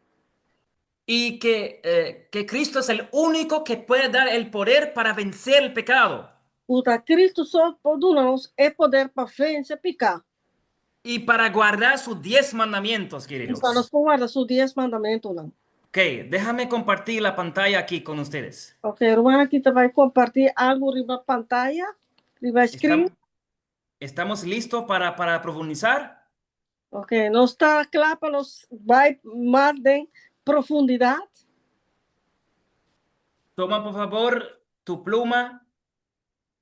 y que Cristo es el único que puede dar el poder para vencer el pecado Ku ta Kristu so por duna nos e poder pa vense piká y para guardar sus 10 mandamientos, I queridos. pa nos por warda su 10 mandamentunan. Ok, déjame compartir la pantalla aquí con ustedes. Ok, ruman aki ta bai kompartí algu riba pantaya, riba screen. ¿Estamos listos para profundizar? Ok, nos ta kla pa nos bai mas den profundidat. Toma, por favor, tu pluma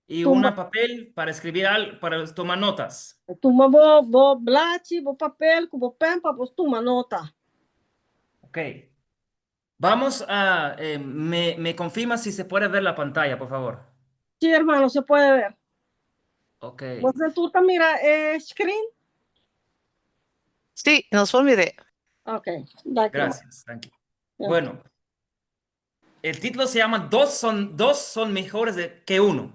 y Tuma. una papel para escribir algo, para tomar notas. Tuma bo, bo blachi, bo papel, ku bo pèn pa bo tuma nota. Ok. Vamos a, me confirma si se puede ver la pantalla, por favor. Sí, hermano, se puede ver. Ok. Bo ta mira e screen? Sí, nos por mir'é. Ok, danki. Gracias, thank you. Ya. Bueno, el título se llama Dos son mejores que uno.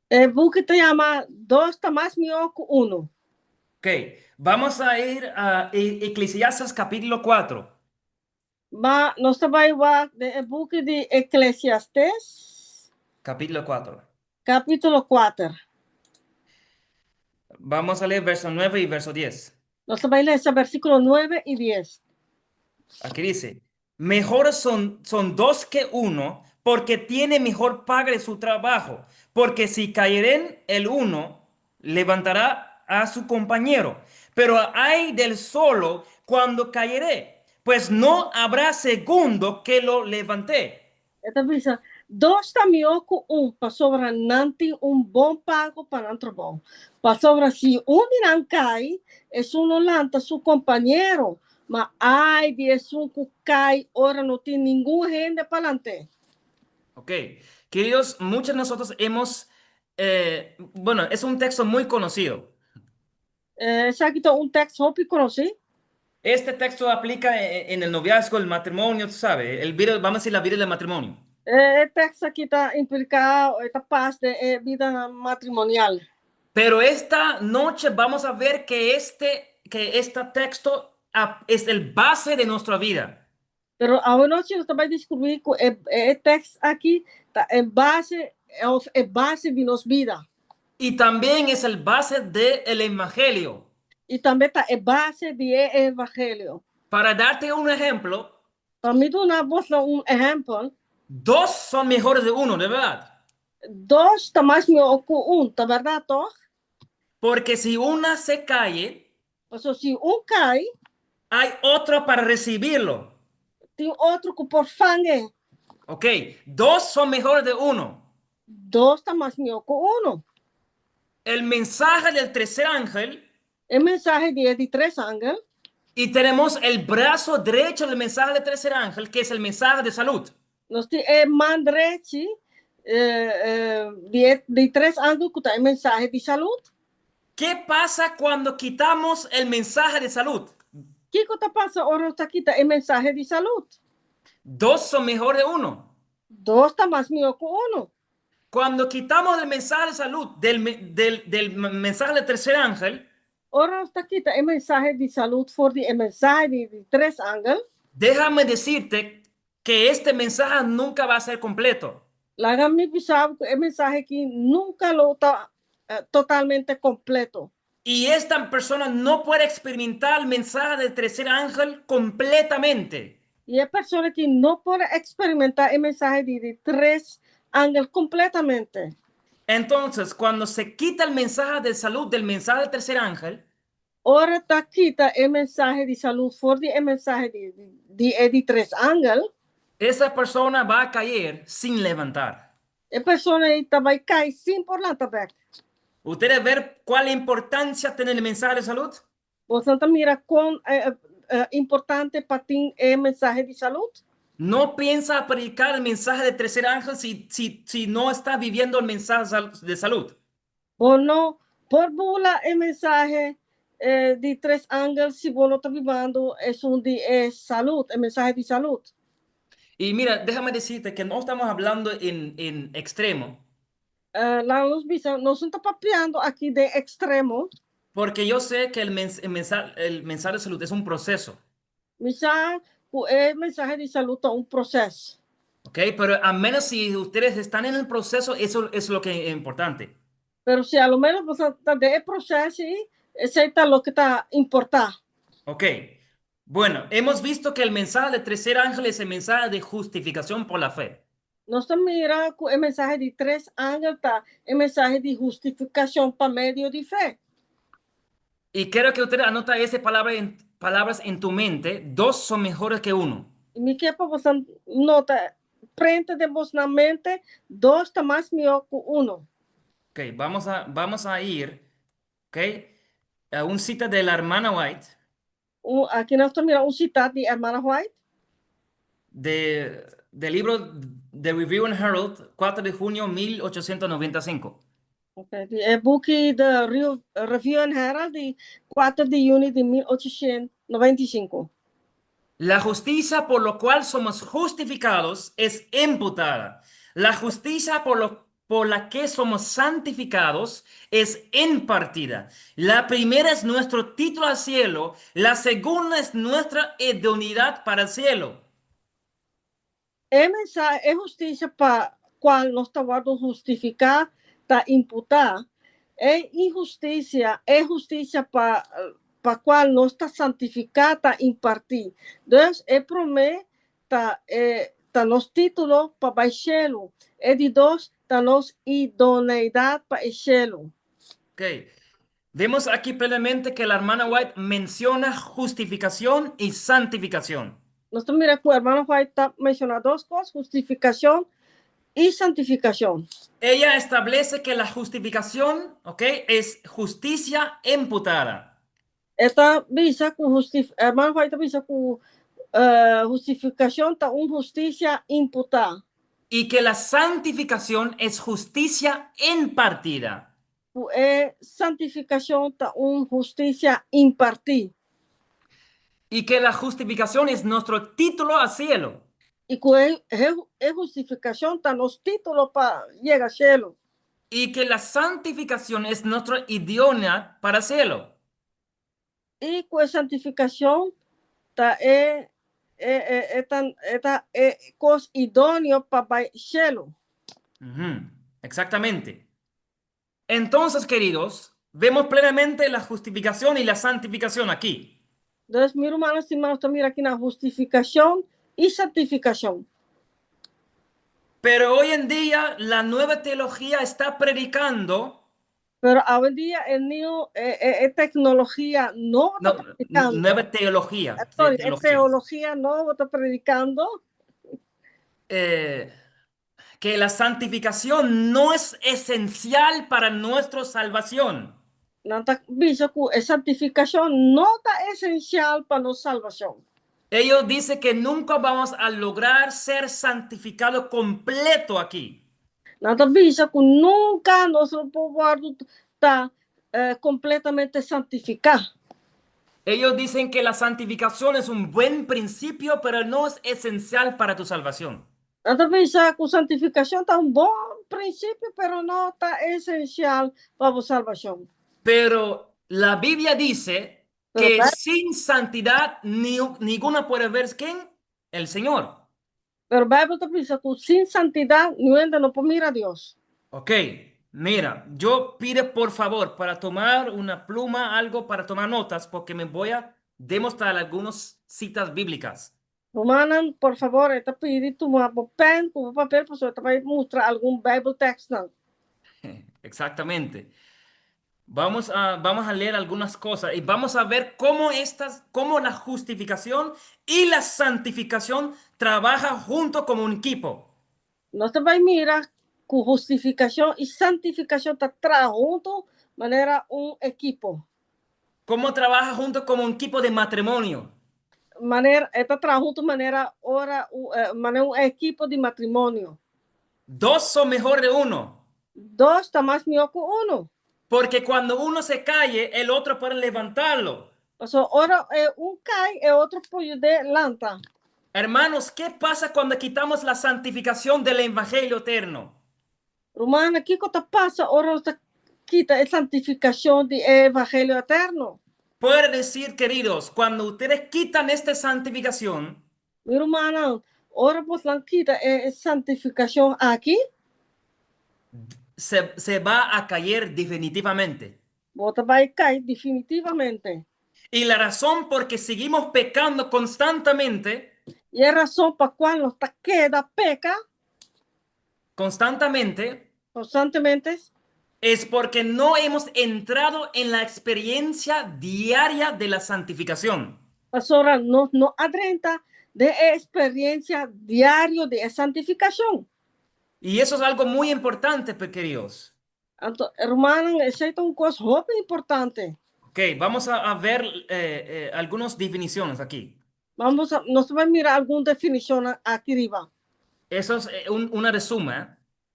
E buki ta yama Dos ta mas mihó ku unu. Ok, vamos a ir a Eclesiastes capítulo 4. Ma nos ta bai den e buki di Eklesiastes, Capítulo 4. Kapítulo 4. Vamos a leer verso 9 y verso 10. Nos ta bai lesa versíkulo 9 i 10. Aquí dice: Mejores son dos que uno, porque tiene mejor paga de su trabajo. Porque si cayeren el uno, levantará a su compañero. Pero ay del solo cuando cayere, pues no habrá segundo que lo levante. E ta bisa, dos ta mihó ku un, pasobra nan tin un bon pago pa nan trabou. Pasobra si un di nan kai, esun lo lanta su kompañero, ma ai di esun ku kai ora no tin ningun hende pa lant'é. Ok, queridos, muchos de nosotros hemos, bueno, es un texto muy conocido. Esaki ta un teksto hopi konosí. Este texto aplica en el noviazgo, el matrimonio, tú sabes, vamos a decir, la vida del matrimonio. E teksto aki ta impliká e pas den e bida matrimonial. Pero esta noche vamos a ver que este texto es el base de nuestra vida. Pero awe nochi nos ta bai deskubrí ku e teksto aki ta e base, òf e base di nos bida. Y también es el base del Evangelio. I tambe ta e base di e evangelio. Para darte un ejemplo, Pa mi duna bo un ehèmpel, dos son mejores de uno, de verdad. Dos ta mas mihó ku un, ta bèrdat, toch? Porque si una se cae, Paso si un kai, hay otro para recibirlo. Tin otro ku por fang'é. Ok, dos son mejores de uno. Dos ta mas mihó ku un. El mensaje del tercer ángel E mensahe di di tres angel. Y tenemos el brazo derecho del mensaje del tercer ángel, que es el mensaje de salud. Nos tin e man drechi di di tres angel ku ta e mensahe di salú. ¿Qué pasa cuando quitamos el mensaje de salud? Kiko ta pasa ora nos kita e mensahe di salú? Dos son mejores de uno. Dos ta mas mihó ku un. Cuando quitamos el mensaje de salud del mensaje del tercer ángel, Ora nos kita e mensahe di salú for di e mensahe di tres angel, déjame decirte que este mensaje nunca va a ser completo. Laga mi bisa ku e mensahe aki nunka lo ta totalmente kompleto. Y esta persona no puede experimentar el mensaje del tercer ángel completamente. I e persona aki no por eksperimentá e mensahe di tres angel kompletamente. Entonces, cuando se quita el mensaje de salud del mensaje del tercer ángel, Ora ta kita e mensahe di salú for di e mensahe di tres angel, esa persona va a caer sin levantar. E persona ta bai kai sin por lanta bèk. ¿Ustedes ver cuál importancia tiene el mensaje de salud? Bo ta mira kon importante pa tin e mensahe di salú? No piensa predicar el mensaje del tercer ángel si no está viviendo el mensaje de salud. Bo no por bula e mensahe di tres angel si bo no ta bibando esun di e salú, e mensahe di salú. Y mira, déjame decirte que no estamos hablando en extremo, Laga nos bisa, nos no ta papiando aki den ekstremo, porque yo sé que el mensaje de salud es un proceso, Mi sa ku e mensahe di salú ta un proseso. ¿Ok? Pero a menos si ustedes están en el proceso, eso es lo que es importante. Pero si a lo menos bo ta den e proseso, esei ta loke ta importá. Ok. Bueno, hemos visto que el mensaje del tercer ángel es el mensaje de justificación por la fe. Nos a mira ku e mensahe di tres angel ta e mensahe di hustifikashon pa medio di fe. Y quiero que ustedes anoten esa palabra palabras en tu mente. Dos son mejores que uno. I mi ke pa bo nota, print den bo mente, dos ta mas mihó ku un. Ok, vamos a ir, ok, a un cita de la hermana White Aki nos ta mira un sita di ruman White, del libro The Review and Herald, 4 de junio 1895. Ok, di e buki The Review and Herald di 4 di yüni di 1895. La justicia por lo cual somos justificados es imputada. La justicia por la que somos santificados es impartida. La primera es nuestro título al cielo, la segunda es nuestra idoneidad para el cielo. E mensahe, e hustisia pa kual nos ta hustifiká, ta imputá. E inhustisia, e hustisia pa kual nos ta santifiká, ta impartí. Entonses, e promé ta nos título pa shelu. E di dos, ta nos idoneidat pa shelu. Ok. Vemos aquí plenamente que la hermana White menciona justificación y santificación. Nos ta mira ku ruman White ta menshoná dos kos, hustifikashon i santifikashon. Ella establece que la justificación, ok, es justicia imputada. E ta bisa ku ruman White ta bisa ku hustifikashon ta un hustisia imputá. Y que la santificación es justicia impartida. E santifikashon ta un hustisia impartí. Y que la justificación es nuestro título al cielo. I ku e hustifikashon ta nos título pa yega shelu. Y que la santificación es nuestra idoneidad para el cielo. I ku e santifikashon ta e kos idóneo pa shelu. Ujú. Exactamente. Entonces, queridos, vemos plenamente la justificación y la santificación aquí. Dus, mi rumannan stimá, nos ta mira aki na hustifikashon i santifikashon. Pero hoy en día la nueva teología está predicando Pero awendia e new e teknologia nobo ta no, predikando. Nueva teología, Sorry, e teología. Teologia nobo ta predikando que la santificación no es esencial para nuestra salvación. Nan ta bisa ku e santifikashon no ta esensial pa nos salbashon. Ellos dicen que nunca vamos a lograr ser santificado completo aquí. Nan ta bisa ku nunka nos no por ta kompletamente santifiká. Ellos dicen que la santificación es un buen principio, pero no es esencial para tu salvación. Nan ta bisa ku santifikashon ta un bon prinsipio, pero no ta esensial pa bo salbashon. Pero la Biblia dice Pero que sin santidad ninguna puede ver quién? El Señor. Pero Beibel ta bisa ku sin santidat ningun hende no por mira Dios. Ok, mira, yo pido por favor para tomar una pluma, algo para tomar notas, porque me voy a demostrar algunas citas bíblicas. Rumannan, por fabor, e ta pidi tuma bo pèn ku bo papel pasobra e ta bai mustra algun Bijbel tekstnan. Exactamente. Vamos a leer algunas cosas y vamos a ver cómo la justificación y la santificación trabajan junto como un equipo. Nos ta bai mira ku hustifikashon i santifikashon ta traha huntu manera un ekipo. Cómo trabaja junto como un equipo de matrimonio. Manera, e ta traha huntu manera ora manera un ekipo di matrimonio. Dos son mejor de uno. Dos ta mas mihó ku unu. Porque cuando uno se cae, el otro puede levantarlo. Paso ora un kai, e otro por lanta. Hermanos, ¿qué pasa cuando quitamos la santificación del Evangelio eterno? Rumannan, kiko ta pasa ora nos kita e santifikashon di Evangelio eterno? Puede decir, queridos, cuando ustedes quitan esta santificación, Mi rumannan, ora boso kita e santifikashon aki, se va a caer definitivamente. Bo ta bai kai definitivamente. Y la razón por que seguimos pecando constantemente, I e rason pa kua nos ta keda peka constantemente, konstantemente, es porque no hemos entrado en la experiencia diaria de la santificación. Pasobra nos no a drenta den eksperensia diario di santifikashon. Y eso es algo muy importante, pues, queridos. Anto, rumannan, esei ta un kos hopi importante. Ok, vamos a ver algunas definiciones aquí. Nos ta bai mira algun definishon aki riba. Eso es una resumen, ¿eh?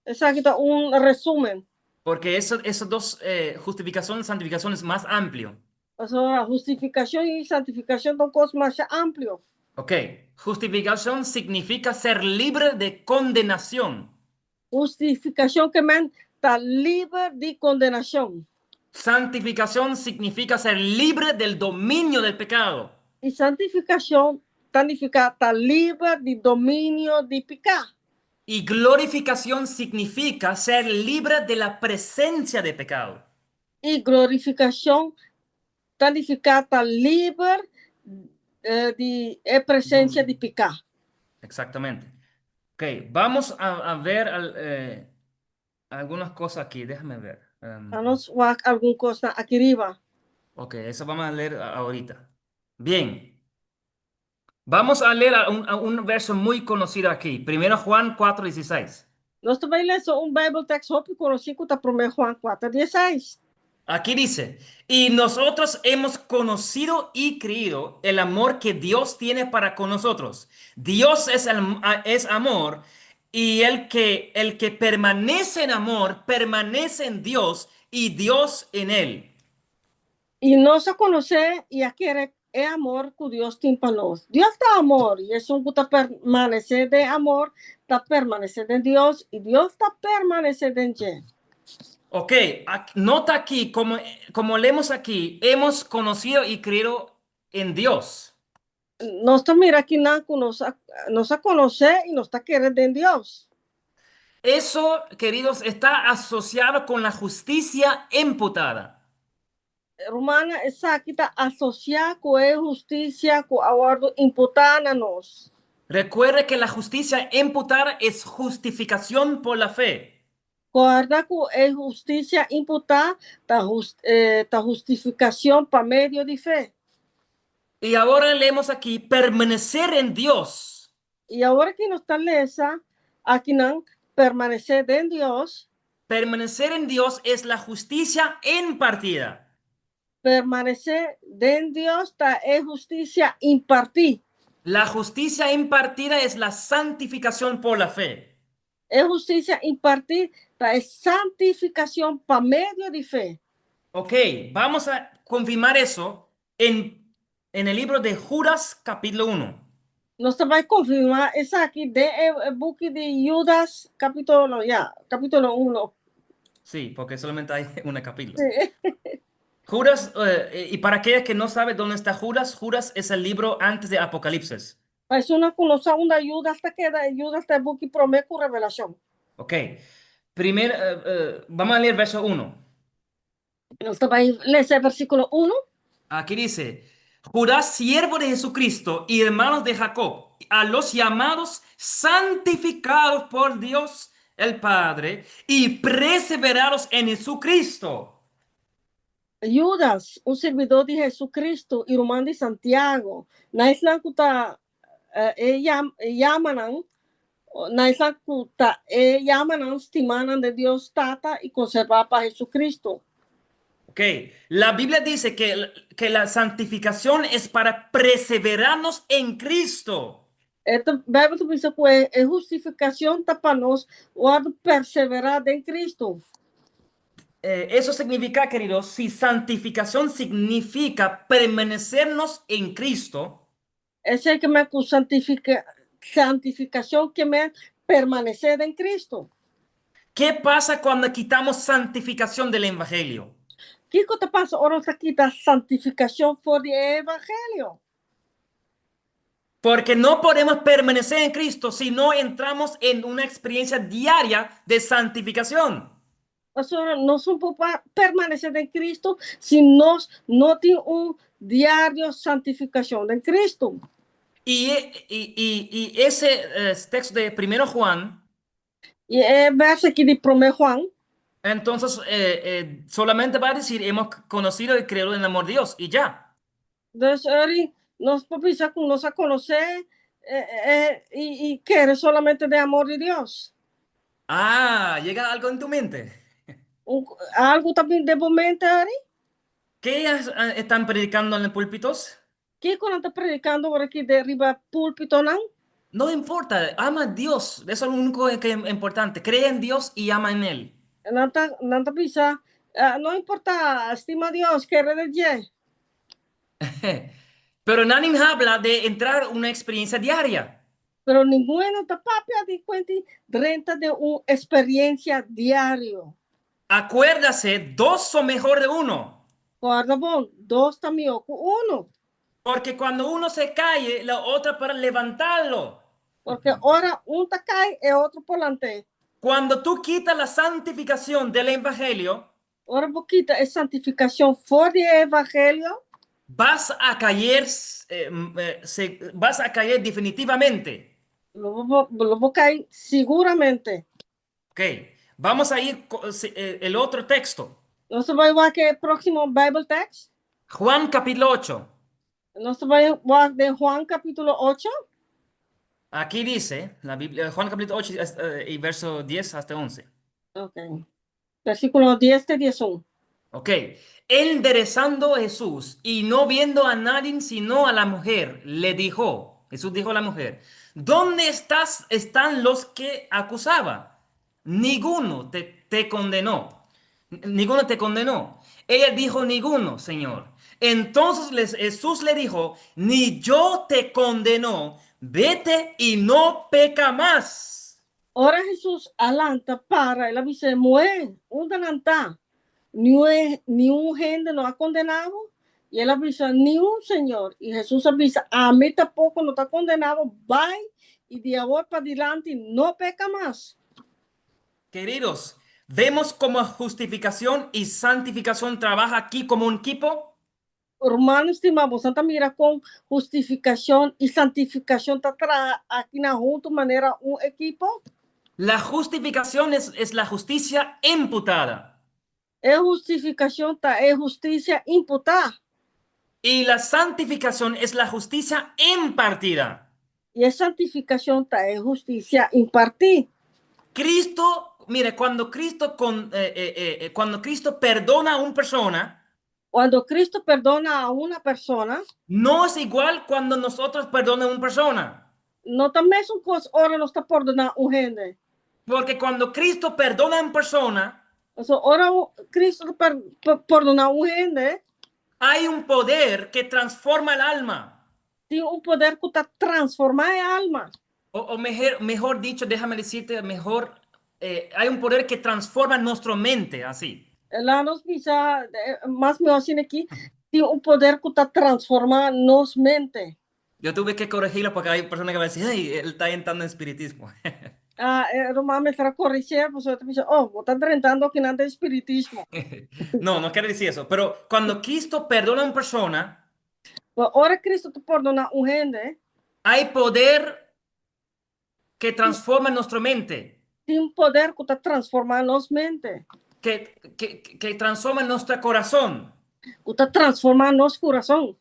Esaki ta un resúmen. Porque esos dos, justificación y santificación, es más amplio. Pasobra hustifikashon i santifikashon ta un kos mas amplio. Ok, justificación significa ser libre de condenación. Hustifikashon ke men ta liber di kondenashon. Santificación significa ser libre del dominio del pecado. I santifikashon ta nifiká ta liber di dominio di piká. Y glorificación significa ser libre de la presencia de pecado. I glorifikashon ta nifiká ta liber di e presensia di piká. Exactamente. Ok, vamos a ver algunas cosas aquí. Déjame ver. Ban wak algun kos aki riba. Ok, eso vamos a leer ahorita. Bien. Vamos a leer a un verso muy conocido aquí. Primero Juan 4:16. Nos ta bai lesa un Bible text hopi konosí ku ta 1 Juan 4:16. Aquí dice: "Y nosotros hemos conocido y creído el amor que Dios tiene para con nosotros. Dios es amor y el que permanece en amor permanece en Dios y Dios en él". I nos a konosé i a kere e amor ku Dios tin pa nos. Dios ta amor i esun ku ta permanesé den amor, ta permanesé den Dios i Dios ta permanesé den dje. Ok, nota aquí, como leemos aquí, hemos conocido y creído en Dios. Nos ta mira akinan ku nos a konosé i nos ta kere den Dios. Eso, queridos, está asociado con la justicia imputada. Rumannan, esaki ta asosiá ku e hustisia ku a wòrdu imputá na nos. Recuerde que la justicia imputada es justificación por la fe. Kòrda ku e hustisia imputá ta, ta hustifikashon pa medio di fe. Y ahora leemos aquí, permanecer en Dios. I awor aki nos ta lesa akinan, permanesé den Dios. Permanecer en Dios es la justicia impartida. Permanesé den Dios ta e hustisia impartí. La justicia impartida es la santificación por la fe. E hustisia impartí ta e santifikashon pa medio di fe. Ok, vamos a confirmar eso en el libro de Judas capítulo 1. Nos ta bai konfirmá esaki den e buki di Judas kapítulo, ya, kapítulo 1. Sí, porque solamente hay un capítulo. Sí. Judas, y para aquellos que no saben dónde está Judas, Judas es el libro antes de Apocalipsis. Pa esunnan ku no sa unda Judas ta keda, Judas ta e buki promé ku Revelashon. Ok, primer, vamos a leer verso 1. Nos ta bai lesa e versíkulo 1. Aquí dice: Judas, siervo de Jesucristo y hermanos de Jacob, a los llamados, santificados por Dios el Padre y perseverados en Jesucristo. Judas, un sirbidó di Jesucristo i ruman di Santiago, na esnan ku ta e yamanan, na esnan ku ta e yamanan stimánan den Dios Tata i konservá pa Jesucristo. Ok, la Biblia dice que la santificación es para perseverarnos en Cristo. E Beibel ta bisa ku e hustifikashon ta pa nos wòrdu perseverá den Cristo. Eso significa, queridos, si santificación significa permanecernos en Cristo, Esei ke men ku santifikashon ke men permanesé den Cristo. ¿Qué pasa cuando quitamos santificación del Evangelio? Kiko ta pasa ora nos ta kita santifikashon for di e Evangelio? Porque no podemos permanecer en Cristo si no entramos en una experiencia diaria de santificación. Pasobra nos no por permanesé den Cristo si nos no tin un diario santifikashon den Cristo. Y ese texto de Primero Juan, I e verso aki di Promé Juan, entonces solamente va a decir: hemos conocido y creído en el amor de Dios y ya. Dus ori nos por bisa ku nos a konosé i kere solamente den amor di Dios. Ah, ¿llega algo en tu mente? Un, algu ta bin den bo mente ori? ¿Qué ellas están predicando en los púlpitos? Kiko nan ta predikando awor aki den riba púlpitonan? No importa, ama a Dios, eso es lo único que es importante. Cree en Dios y ama en Él. Nan ta bisa, no importá, stima Dios, kere den dje. Pero nadie habla de entrar una experiencia diaria. Pero ningun no ta papia di kuenta drenta den un eksperensia diario. Acuérdase, dos son mejor de uno. Kòrda bon, dos ta mihó ku unu. Porque cuando uno se cae, la otra para levantarlo. Porque ora un ta kai, e otro por lant'é. Cuando tú quitas la santificación del Evangelio, Ora bo kita e santifikashon for di evangelio, vas a caer definitivamente. Lo bo kai siguramente. Ok, vamos a ir el otro texto. Nos ta bai wak e próksimo Bible text. Juan capítulo 8. Nos ta bai wak den Juan kapítulo 8. Aquí dice la Biblia, Juan capítulo 8 y verso 10 hasta 11. Ok. Versíkulo 10 te 11. Ok. Enderezando a Jesús y no viendo a nadie sino a la mujer, le dijo, Jesús dijo a la mujer: ¿Dónde están los que acusaba? Ninguno te condenó. Ninguno te condenó. Ella dijo: Ninguno, Señor. Entonces Jesús le dijo: Ni yo te condeno, vete y no peca más. Ora Hesus a lanta para, el a bisa: Muhé, unda nan ta? Ningun hende no a kondená bo? I el a bisa: Ningun, Señor. I Hesus a bisa: Ami tampoko no ta kondená bo, bai i di awor padilanti no peka mas. Queridos, vemos cómo justificación y santificación trabaja aquí como un equipo. Ruman stimá, boso ta mira kon hustifikashon i santifikashon ta traha aki na huntu manera un ekipo? La justificación es la justicia imputada. E hustifikashon ta e hustisia imputá. Y la santificación es la justicia impartida. I e santifikashon ta e hustisia impartí. Cristo, mire, cuando Cristo perdona a una persona, Kuando Kristu pordoná na un persona, no es igual cuando nosotros perdonamos a una persona. No ta mesun kos ora nos ta pordoná un hende. Porque cuando Cristo perdona a una persona, So, ora Kristu pordoná un hende, hay un poder que transforma el alma. Tin un poder ku ta transformá e alma. O mejor dicho, déjame decirte, mejor, hay un poder que transforma nuestra mente, así. Laga nos bisa, mas mihó asina aki, tin un poder ku ta transformá nos mente. Yo tuve que corregirlo porque hay personas que van a decir: "Ay, él está entrando en espiritismo". Ah, ruman mester a korigí, pasobra ta bisa: "Oh, bo ta entrando aki den espiritismo". No, no quiere decir eso. Pero cuando Cristo perdona a una persona, Pero ora Kristu ta pordoná un hende, hay poder que transforma nuestra mente, tin poder ku ta transformá nos mente, que transforma nuestro corazón. Ku ta transformá nos kurason.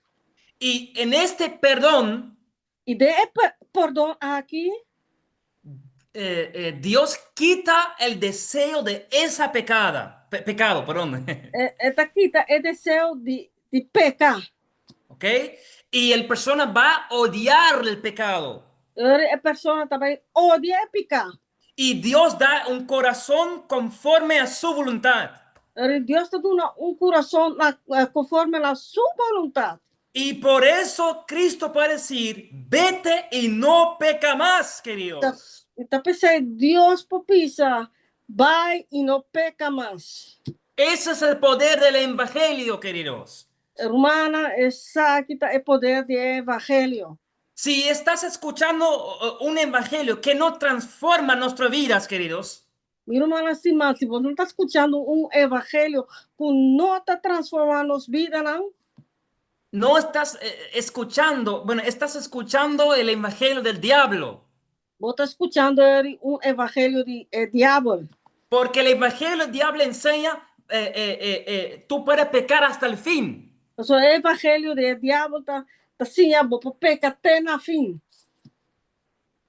Y en este perdón, I den e pordon aki, Dios quita el deseo de esa pecado, perdón. E ta kita e deseo di peka. ¿Ok? Y el persona va a odiar el pecado. E persona ta bai odia e piká. Y Dios da un corazón conforme a su voluntad. Dios ta duna un kurason konforme na su boluntat. Y por eso Cristo puede decir: "Vete y no peca más", queridos. Ta p'esei Dios por bisa: "Bai i no peka mas". Ese es el poder del Evangelio, queridos. Rumannan, esaki ta e poder di evangelio. Si estás escuchando un evangelio que no transforma nuestras vidas, queridos, Mi ruman stimá, si bo ta skuchando un evangelio ku no ta transformando nos bida, no? No estás escuchando, bueno, estás escuchando el evangelio del diablo. Bo ta skuchando un evangelio di diabel. Porque el evangelio del diablo enseña, tú puedes pecar hasta el fin. E evangelio di diabel ta siña, bo por peka te na fin.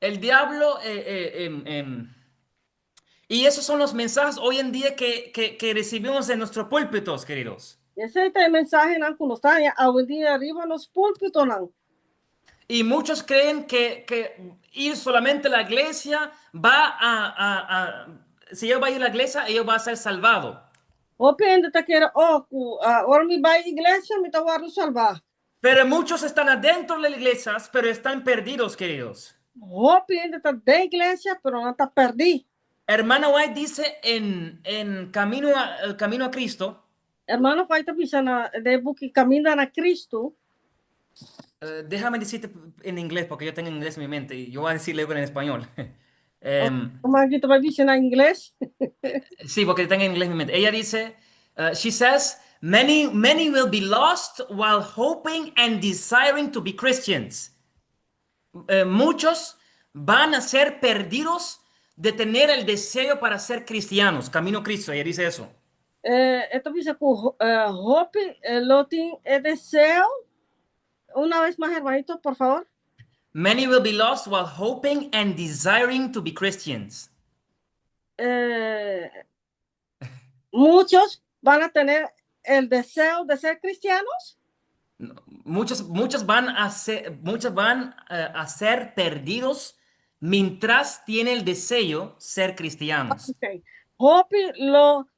El diablo, y esos son los mensajes hoy en día que recibimos en nuestros púlpitos, queridos. Esei ta e mensahenan ku nos ta awendia riba nos púlpitonan. Y muchos creen que ir solamente a la iglesia va a, si ellos va a ir a la iglesia, ellos van a ser salvados. Hopi hende ta kere, oh, ku, ora mi bai iglesia, mi ta wòrdu salvá. Pero muchos están adentro de las iglesias, pero están perdidos, queridos. Hopi hende ta den iglesia, pero nan ta pèrdí. Hermana White dice en El Camino a Cristo, Ruman White ta bisa na den buki Kaminda na Kristu. Déjame decirte en inglés, porque yo tengo inglés en mi mente y yo voy a decirle en español. Ruman aki ta bai bisa na ingles. Sí, porque tengo inglés en mi mente. Ella dice, she says, "Many, many will be lost while hoping and desiring to be Christians." Muchos van a ser perdidos de tener el deseo para ser cristianos. Camino a Cristo, ella dice eso. E ta bisa ku hopi lo tin e deseo. Una vez más, hermanito, por favor. Many will be lost while hoping and desiring to be Christians. Muchos van a tener el deseo de ser cristianos. No, muchos van a ser perdidos mientras tienen el deseo ser cristianos. Ok. Hopi lo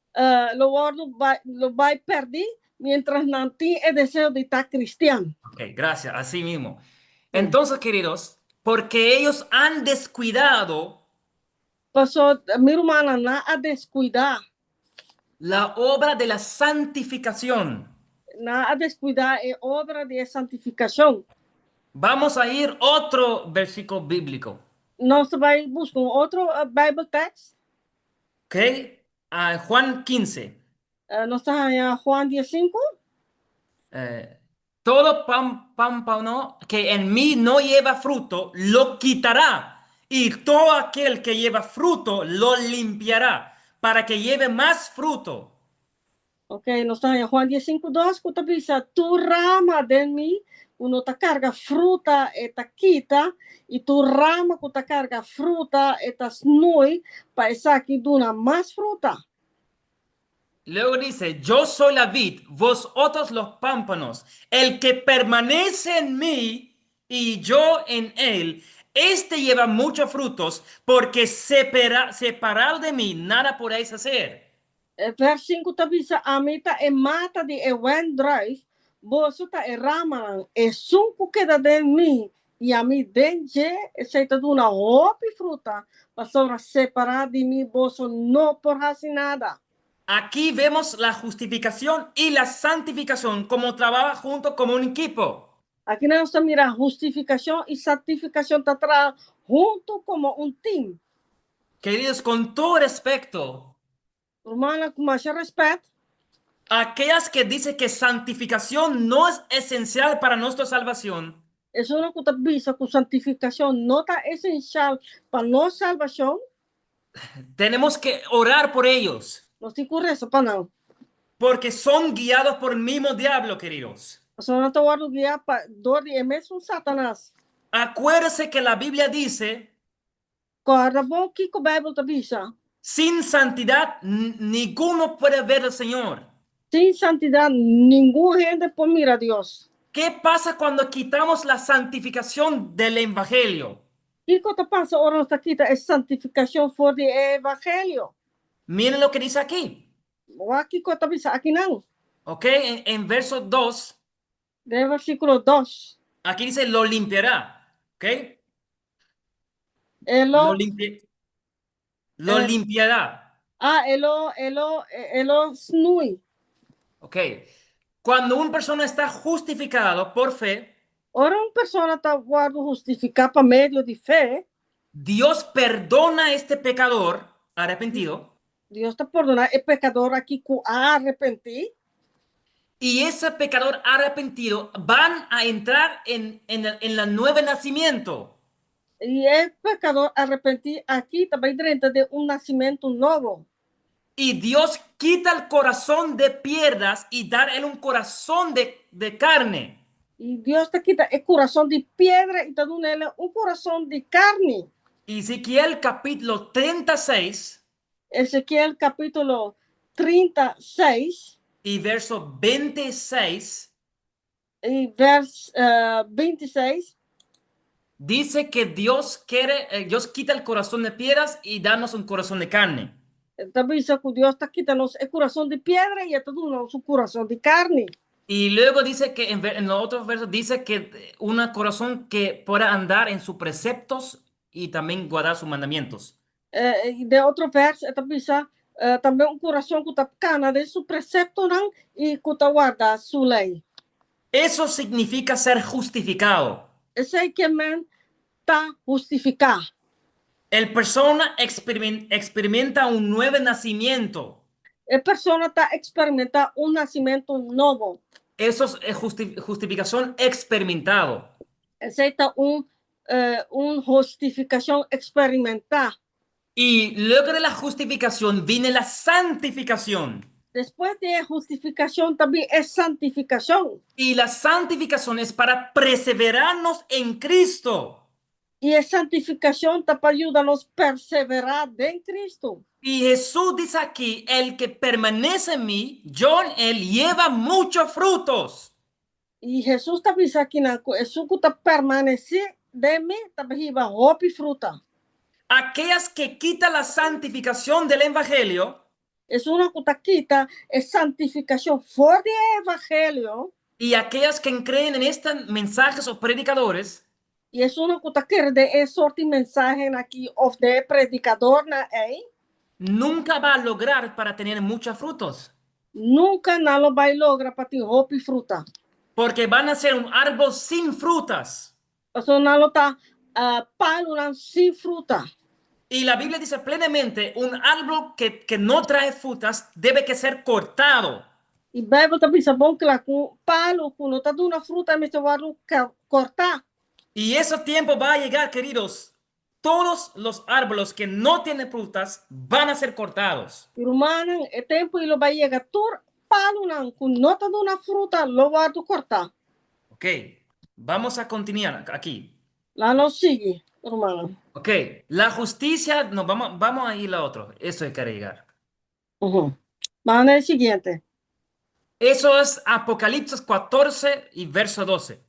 bai pèrdí mientras nan tin e deseo di ta kristian. Ok, gracias, así mismo. Entonces, queridos, porque ellos han descuidado Pasó, mi rumannan, nan a deskuidá. La obra de la santificación. Nan a deskuidá e obra di santifikashon. Vamos a ir otro versículo bíblico. Nos ta bai buska un otro Bible text. Ok, ah, Juan 15. Nos ta haña Juan 15. Todo pámpano que en mí no lleva fruto, lo quitará. Y todo aquel que lleva fruto, lo limpiará, para que lleve más fruto. Ok, nos ta haña Juan 15, 2, ku ta bisa, tur rama den mi, ku no ta karga fruta, e ta kita, i tur rama ku ta karga fruta, e ta snui, pa esaki duna mas fruta. Luego dice: "Yo soy la vid, vosotros los pámpanos. El que permanece en mí y yo en él, este lleva muchos frutos, porque separado de mí nada podéis hacer". E vers 5 ta bisa, Ami ta e mata di e wendrùif, boso ta e ramanan. Esun ku keda den mi i ami den dje, esei ta duna hopi fruta, pasobra separá di mi boso no por hasi nada. Aquí vemos la justificación y la santificación como trabaja junto como un equipo. Aki nos ta mira hustifikashon i santifikashon ta traha huntu komo un tim. Queridos, con todo respeto, Rumannan, ku masha rèspèt, aquellas que dicen que santificación no es esencial para nuestra salvación, Esunnan ku ta bisa ku santifikashon no ta esensial pa nos salbashon, tenemos que orar por ellos, nos tin ku resa pa nan. Porque son guiados por el mismo diablo, queridos. Pasobra nan ta wòrdu guiá pa dor di e mesun Satanas. Acuérdese que la Biblia dice: Kòrda bon kiko Beibel ta bisa. "Sin santidad ninguno puede ver al Señor". Sin santidat ningun hende por mira Dios. ¿Qué pasa cuando quitamos la santificación del Evangelio? Kiko ta pasa ora nos ta kita e santifikashon for di e Evangelio? Miren lo que dice aquí. Wak kiko ta bisa akinan. Ok, en verso 2, Den versíkulo 2. Aquí dice: "Lo limpiará". Ok, E lo, lo, lo limpiará. Ah, e lo snui. Ok, cuando una persona está justificado por fe, Ora un persona ta wòrdu hustifiká pa medio di fe, Dios perdona a este pecador arrepentido Dios ta pordoná e pekador aki ku a arepentí. Y ese pecador arrepentido van a entrar en el nuevo nacimiento. I e pekador arepentí aki ta bai drenta den un nasementu nobo. Y Dios quita el corazón de piedras y dar él un corazón de carne. I Dios ta kita e kurason di piedra i ta duna un kurason di karni. Ezequiel capítulo 36 Ezekiel kapítulo 36 y verso 26 i vers 26 dice que Dios quita el corazón de piedras y danos un corazón de carne. Ta bisa ku Dios ta kita nos e kurason di piedra i ta duna nos un kurason di karni. Y luego dice que en los otros versos dice que un corazón que pueda andar en sus preceptos y también guardar sus mandamientos. I den otro vers ta bisa tambe un kurason ku ta kana den su preseptonan i ku ta warda su lei. Eso significa ser justificado. Esei ke men ta hustifiká. El persona experimenta un nuevo nacimiento. E persona ta eksperimentá un nasementu nobo. Eso es justificación experimentado. Esei ta un hustifikashon eksperimentá. Y luego de la justificación viene la santificación. Despues di hustifikashon tambe e santifikashon. Y la santificación es para perseverarnos en Cristo. I e santifikashon ta pa yuda nos perseverá den Kristu. Y Jesús dice aquí: "El que permanece en mí, yo en él, lleva muchos frutos". I Hesus ta bisa akinan ku esun ku ta permanesé den mi, ta hiba hopi fruta. Aquellas que quitan la santificación del Evangelio Esunnan ku ta kita e santifikashon for di evangelio y aquellas que creen en estos mensajes o predicadores, i esunnan ku ta kere den e sorto di mensahe aki òf di predikadornan ei, nunca va a lograr para tener muchos frutos. Nunka nan lo bai logra pa tin hopi fruta. Porque van a ser un árbol sin frutas. Pasobra nan lo ta palunan sin fruta. Y la Biblia dice plenamente, un árbol que no trae frutas debe que ser cortado. I Beibel ta bisa bon kla ku palu ku no ta duna fruta mester wòrdu kòrtá. Y ese tiempo va a llegar, queridos. Todos los árboles que no tienen frutas van a ser cortados. I rumannan, e tempu ei lo bai yega, tur palunan ku no ta duna fruta lo wòrdu kòrtá. Ok, vamos a continuar aquí. Laga nos sigui, rumannan. Ok, la justicia, no, vamos, vamos a ir a otro. Eso es quiere llegar. Ban na e siguiente. Eso es Apocalipsis 14 y verso 12.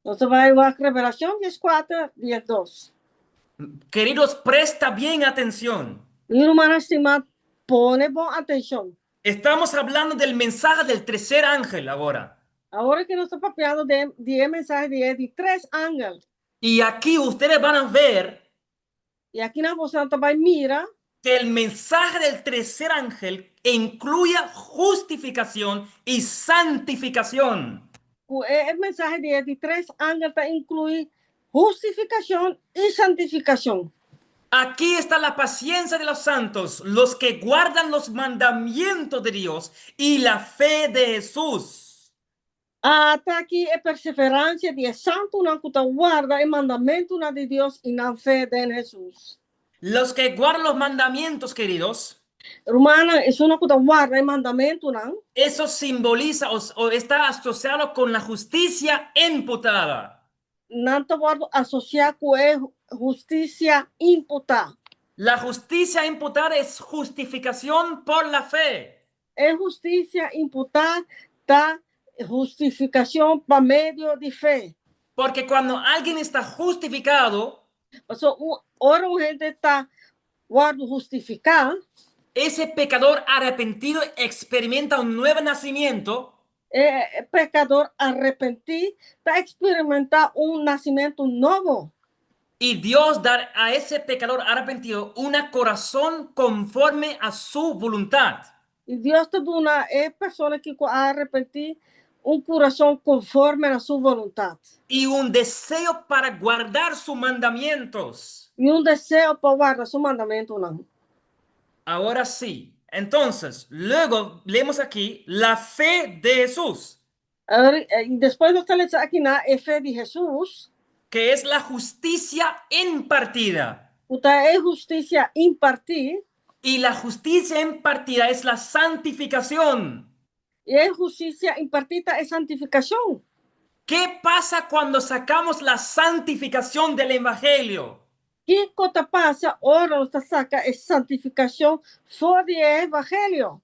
Nos ta bai wak Revelashon 14, 12. Queridos, presta bien atención. Mi rumannan stimá, pone bon atenshon. Estamos hablando del mensaje del tercer ángel ahora. Awor ku nos ta papiando di e mensahe di e di tres angel. Y aquí ustedes van a ver I akinan boso ta bai mira que el mensaje del tercer ángel incluye justificación y santificación. Ku e mensahe di e di tres angel ta inkluí hustifikashon i santifikashon. Aquí está la paciencia de los santos, los que guardan los mandamientos de Dios y la fe de Jesús. Ata aki e perseveransia di e santunan ku ta warda e mandamentunan di Dios i nan fe den Hesus. Los que guardan los mandamientos, queridos. Rumannan, esunnan ku ta warda e mandamentunan. Eso simboliza o está asociado con la justicia imputada. Nan ta wòrdu asosiá ku e hustisia imputá. La justicia imputada es justificación por la fe. E hustisia imputá ta hustifikashon pa medio di fe. Porque cuando alguien está justificado, Pasobra ora un hende ta wòrdu hustifiká, ese pecador arrepentido experimenta un nuevo nacimiento. E pekador arepentí ta eksperimentá un nasimentu nobo. Y Dios da a ese pecador arrepentido una corazón conforme a su voluntad. I Dios ta duna e persona aki ku a arepentí un kurason konforme na su boluntat. Y un deseo para guardar sus mandamientos. I un deseo pa warda su mandamentunan. Ahora sí. Entonces, luego leemos aquí la fe de Jesús. I despues nos ta lesa akinan e fe di Hesus. Que es la justicia impartida. Ku ta e hustisia impartí. Y la justicia impartida es la santificación. I e hustisia impartí ta e santifikashon. ¿Qué pasa cuando sacamos la santificación del Evangelio? Kiko ta pasa ora nos ta saka e santifikashon for di e Evangelio?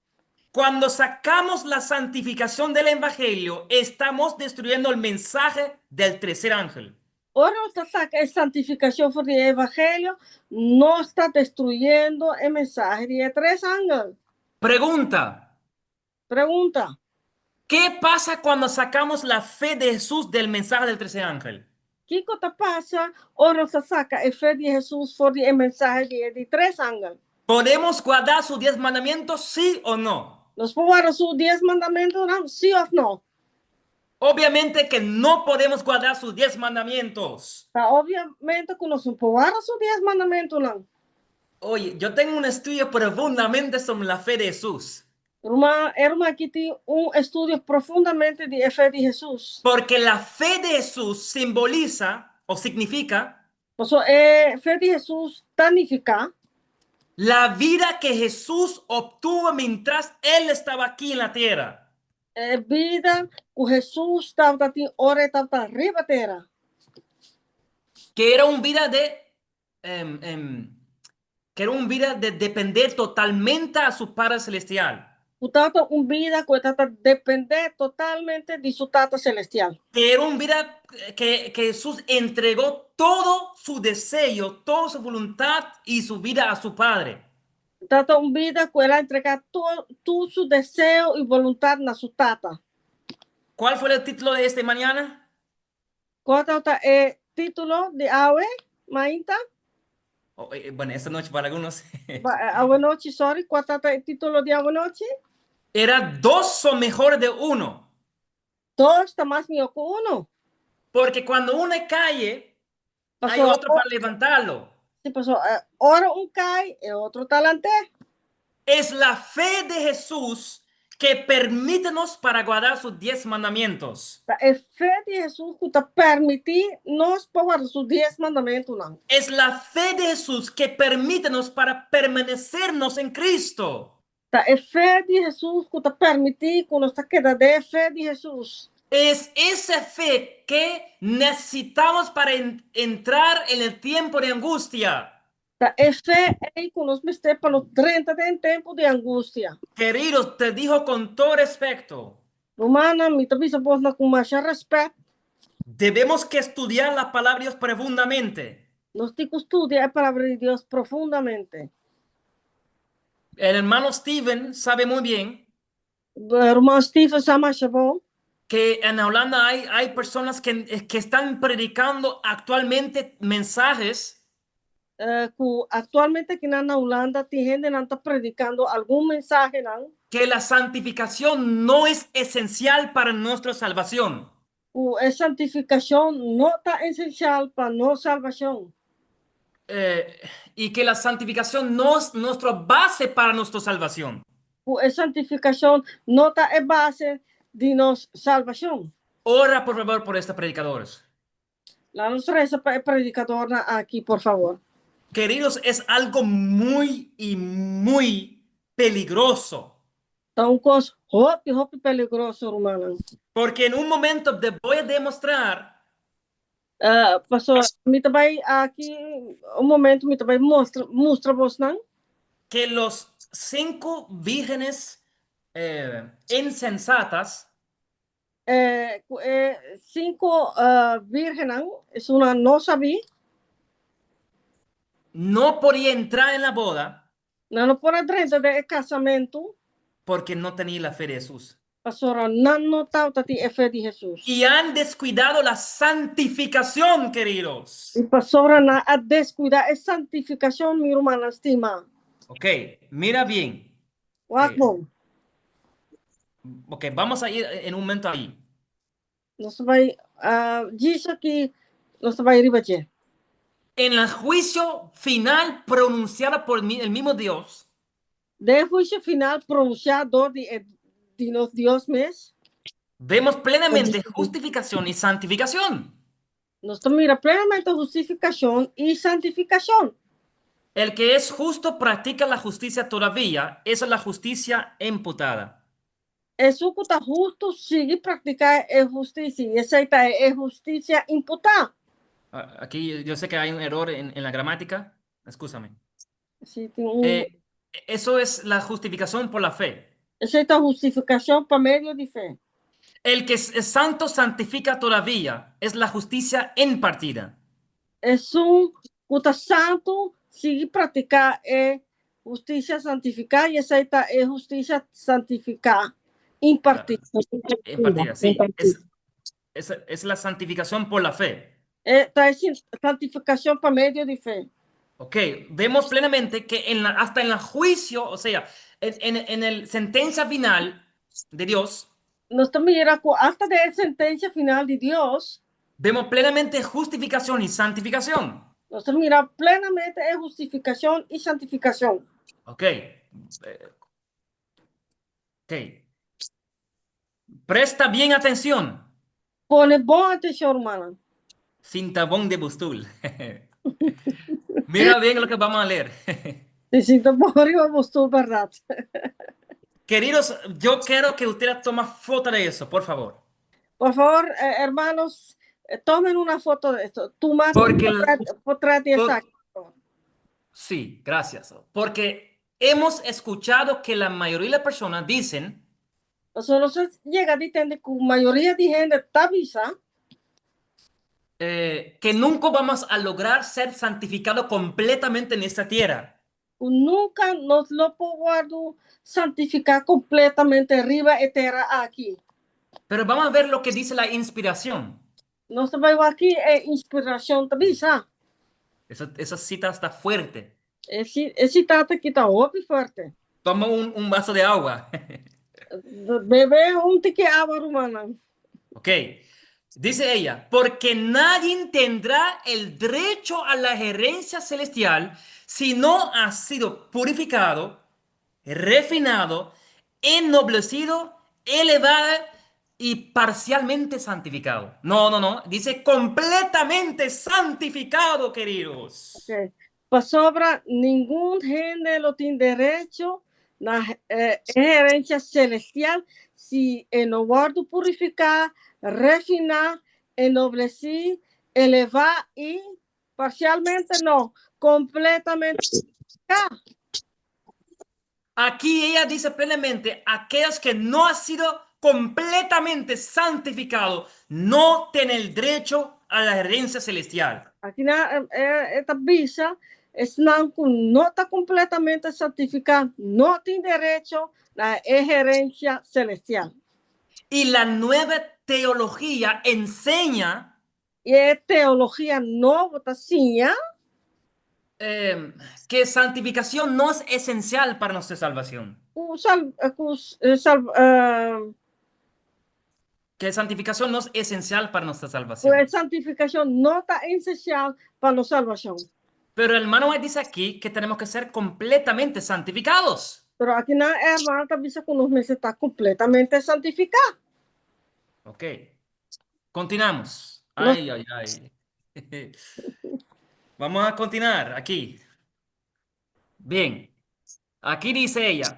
Cuando sacamos la santificación del Evangelio, estamos destruyendo el mensaje del tercer ángel. Ora nos ta saka e santifikashon for di e Evangelio, nos ta destruyendo e mensahe di e tres angel. Pregunta. Pregunta. ¿Qué pasa cuando sacamos la fe de Jesús del mensaje del tercer ángel? Kiko ta pasa ora nos ta saka e fe di Hesus for di e mensahe di e di tres angel? ¿Podemos guardar sus 10 mandamientos, sí o no? Nos por warda su 10 mandamentunan, sí òf no? Obviamente que no podemos guardar sus 10 mandamientos. Ta obviamente ku nos no por warda su 10 mandamentunan. Oye, yo tengo un estudio profundamente sobre la fe de Jesús. Ruman, e ruman aki tin un estudio profundamente di e fe di Hesus. Porque la fe de Jesús simboliza o significa Pasobra e fe di Hesus ta nifiká la vida que Jesús obtuvo mientras Él estaba aquí en la tierra. E bida ku Hesus tabata tin ora e tabata riba tera. Que era un vida de que era un vida de depender totalmente a su Padre Celestial. Ku tabata un bida ku e tabata dependé totalmente di su Tata Selestial. Que era un vida que Jesús entregó todo su deseo, toda su voluntad y su vida a su Padre. Tabata un bida ku el a entregá tur su deseo i boluntat na su Tata. ¿Cuál fue el título de este mañana? Kua tabata e título di awe mainta? Oh, bueno, esta noche para algunos. Awe nochi, sorry. Kua tabata e título di awe nochi? Era "Dos son mejores de uno". Dos ta mas mihó ku unu. Porque cuando uno cae, hay Pasó, otro para levantarlo. Si paso, ora un kai, e otro ta lant'é. Es la fe de Jesús que permítenos para guardar sus 10 mandamientos. Ta e fe di Hesus ku ta permití nos pa warda su 10 mandamentunan. Es la fe de Jesús que permítenos para permanecernos en Cristo. Ta e fe di Hesus ku ta permití ku nos ta keda den e fe di Hesus. Es esa fe que necesitamos para entrar en el tiempo de angustia. Ta e fe ei ku nos mester pa nos drenta den tempu di angustia. Queridos, te digo con todo respeto. Rumannan, mi ta bisa bosnan ku masha rèspèt. Debemos que estudiar la palabra de Dios profundamente. Nos tin ku studia e Palabra di Dios profundamente. El hermano Steven sabe muy bien Ruman Steven sa masha bon. que en Holanda hay personas que están predicando actualmente mensajes Ku aktualmente akinan na Hulanda tin hendenan ta predikando algun mensahenan. Que la santificación no es esencial para nuestra salvación. Ku e santifikashon no ta esensial pa nos salbashon. Y que la santificación no es nuestra base para nuestra salvación. Ku e santifikashon no ta e base di nos salbashon. Ora, por favor, por estos predicadores. Laga nos resa pa e predikadornan aki, por fabor. Queridos, es algo muy y muy peligroso. Ta un kos hopi, hopi peligroso, rumannan. Porque en un momento te voy a demostrar Paso mi ta bai aki un momento mi ta bai mostra mustra bosnan. Que los cinco vírgenes insensatas Ku e sinku bírgennan, esunnan no sabí. No podía entrar en la boda. Nan no por a drenta den e kasamentu. Porque no tenía la fe de Jesús. Pasobra nan no tabata tin e fe di Hesus. Y han descuidado la santificación, queridos. I pasobra nan a deskuidá e santifikashon, mi rumannan stimá. Ok, mira bien. Wak bon. Ok, vamos a ir en un momento ahí. Nos ta bai djis aki, nos ta bai riba dje. En el juicio final pronunciado por el mismo Dios. Den e huisio final pronunsiá dor di e di nos Dios mes. Vemos plenamente justificación y santificación. Nos ta mira plenamente hustifikashon i santifikashon. El que es justo practica la justicia todavía, esa es la justicia imputada. Esun ku ta hustu sigui praktiká e hustisia, i esei ta e hustisia imputá. Aquí yo sé que hay un error en la gramática, excúsame. Sí, tin un. Eso es la justificación por la fe. Esei ta hustifikashon pa medio di fe. El que es santo santifica todavía, es la justicia impartida. Esun ku ta santu sigui praktiká e hustisia santifiká, i esei ta e hustisia santifiká impartí. Impartida, sí. Es la santificación por la fe. E ta e santifikashon pa medio di fe. Ok, vemos plenamente que hasta en el juicio, o sea, en el sentencia final de Dios, Nos ta mira ku asta den e sentensia final di Dios, vemos plenamente justificación y santificación. Nos ta mira plenamente e hustifikashon i santifikashon. Ok. Presta bien atención. Pone bon atenshon, rumannan. Sinta bon den bo stul. Mira bien lo que vamos a leer. Si sinta bon riba bo stul, bèrdat. Queridos, yo quiero que ustedes tomen foto de eso, por favor. Por favor, hermanos, tomen una foto de esto. Tuma Porque portret di esaki. Sí, gracias. Porque hemos escuchado que la mayoría de las personas dicen Pasobra nos a yega di tende ku mayoria di hende ta bisa que nunca vamos a lograr ser santificado completamente en esta tierra. Ku nunka nos lo por wòrdu santifiká kompletamente riba e tera aki. Pero vamos a ver lo que dice la inspiración. Nos ta bai wak ki e inspirashon ta bisa. Esa cita está fuerte. E sita aki ta hopi fuerte. Toma un vaso de agua. Bebe un tiki awa, rumannan. Ok. Dice ella, porque nadie tendrá el derecho a la herencia celestial si no ha sido purificado, refinado, ennoblecido, elevado y parcialmente santificado. No, no, no. Dice completamente santificado, queridos. Ok. Pasobra ningun hende lo tin derecho na herensia selestial si e no wòrdu purifiká, refiná, ennoblesí, elevá i parsialmente no, kompletamente purifiká. Aquí ella dice plenamente, aquellos que no han sido completamente santificados no tienen el derecho a la herencia celestial. Akinan e ta bisa, esnan ku no ta kompletamente santifiká no tin derecho na e herensia selestial. Y la nueva teología enseña I e teologia nobo ta siña que santificación no es esencial para nuestra salvación. Ku sal, ku sal, Que santificación no es esencial para nuestra ku salvación. e santifikashon no ta esensial pa nos salbashon. Pero el hermano White dice aquí que tenemos que ser completamente santificados. Pero akinan e hermano ta bisa ku nos mester ta kompletamente santifiká. Ok. Continuamos. Nos Ay, ay, ay. Vamos a continuar aquí. Bien. Aquí dice ella,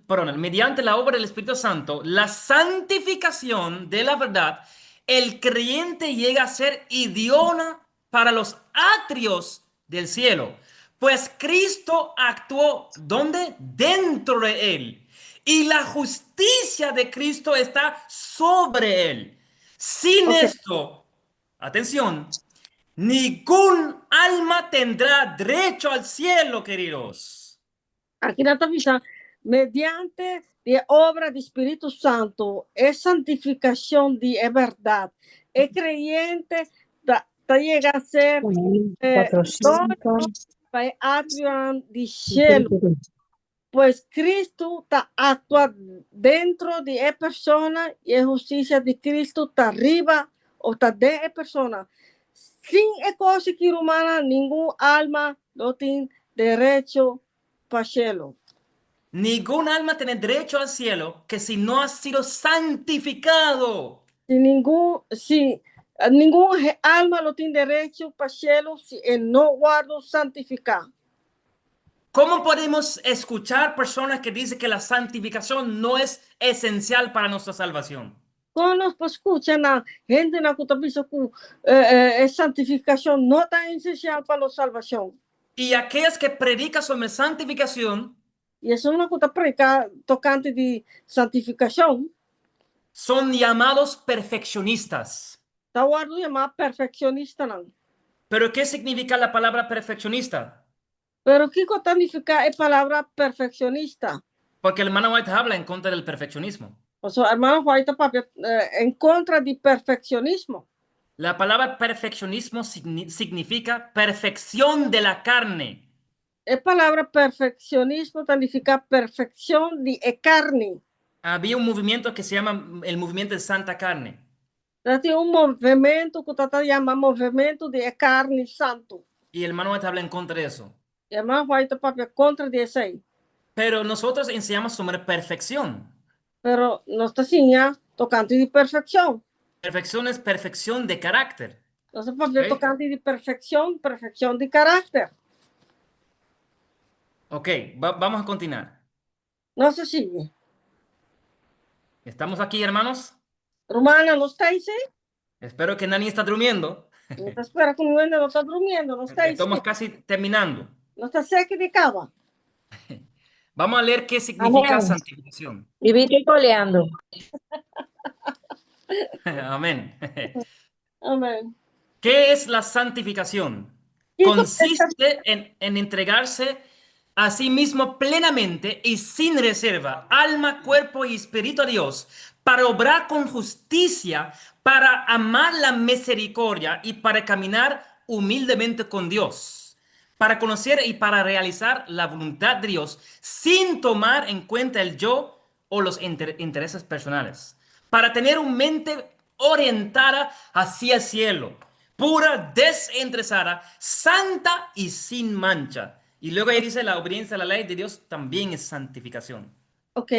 perdón, mediante la obra del Espíritu Santo, la santificación de la verdad, el creyente llega a ser idóneo para los atrios del cielo, pues Cristo actuó ¿dónde? Dentro de él. Y la justicia de Cristo está sobre él. Sin esto, atención, ningún alma tendrá derecho al cielo, queridos. Akinan ta bisa, mediante e obra di Spiritu Santu, e santifikashon di e bèrdat, e kreyente ta, ta yega a ser idóneo pa e atrionan di shelu. Pues Cristo ta aktua dentro di e persona i e hustisia di Cristo ta riba òf ta den e persona. Sin e kos aki, rumannan, ningun alma lo tin derecho pa shelu. Ningun alma tiene derecho al cielo que si no ha sido santificado. Si ningun si ningun alma lo tin derecho pa shelu si e no wòrdu santifiká. ¿Cómo podemos escuchar personas que dicen que la santificación no es esencial para nuestra salvación? Kon nos por skucha na hendenan ku ta bisa ku e santifikashon no ta esensial pa nos salbashon? Y aquellas que predican sobre santificación I esunnan ku ta prediká tokante di santifikashon son llamados perfeccionistas. Ta wòrdu yamá perfekshonistanan. Pero ¿qué significa la palabra perfeccionista? Pero kiko ta nifiká e palabra perfekshonista? Porque el hermano White habla en contra del perfeccionismo. Pasobra hermano White ta papia en kontra di perfekshonismo. La palabra perfeccionismo significa perfección de la carne. E palabra perfekshonismo ta nifiká perfekshon di e karni. Había un movimiento que se llama el movimiento de Santa Carne. Ta tin un movementu ku ta ta yama movementu di e karni santu. Y el hermano White habla en contra de eso. E hermano White ta papia kontra di esei. Pero nosotros enseñamos sobre perfección. Pero nos ta siña tokante di perfekshon. Perfección es perfección de carácter. Nos ta papia tokante di perfekshon, perfekshon di karakter. Ok, vamos a continuar. Nos ta sigui. ¿Estamos aquí, hermanos? Rumannan, nos ta ei? Espero que nadie está durmiendo. Mi ta spera ku ningun hende no ta durmiendo. Nos ta ei? Estamos casi terminando. Nos ta serka di kaba. Vamos a leer qué significa Amén. santificación. Vivite coleando. Amén. Amèn. ¿Qué es la santificación? Kiko Consiste en entregarse a sí mismo plenamente y sin reserva, alma, cuerpo y espíritu a Dios, para obrar con justicia, para amar la misericordia y para caminar humildemente con Dios, para conocer y para realizar la voluntad de Dios sin tomar en cuenta el yo o los intereses personales, para tener un mente orientada hacia el cielo, pura, desinteresada, santa y sin mancha. Y luego ahí dice: la obediencia a la ley de Dios también es santificación. Ok,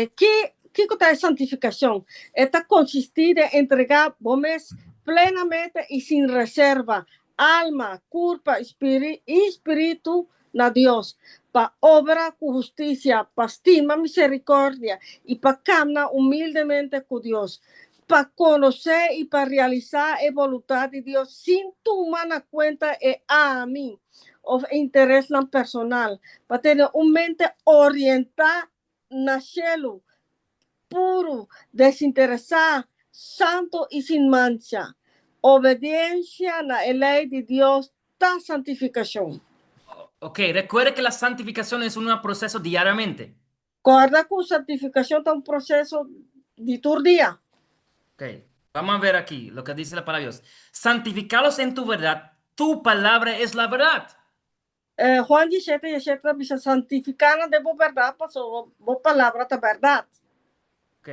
kiko ta santifikashon? E ta konsistí di entregá bo mes plenamente i sin reserva, alma, kurpa i spiritu na Dios, pa obra ku hustisia, pa stima miserikòrdia i pa kana humildemente ku Dios, pa konosé i pa realisá e boluntat di Dios sin tuma na kuenta e ami òf interes personal, pa tene un mente orientá na shelu, puru, desinteresá, santu i sin mancha. Obedensia na lei di Dios ta santifikashon. Ok, recuerde que la santificación es un proceso diariamente. Kòrda ku santifikashon ta un proseso di tur dia. Ok, vamos a ver aquí lo que dice la palabra de Dios. Santificalos en tu verdad, tu palabra es la verdad. Juan 17, 17 ta bisa: santifiká nan den bo bèrdat, pasobra bo palabra ta bèrdat. Ok.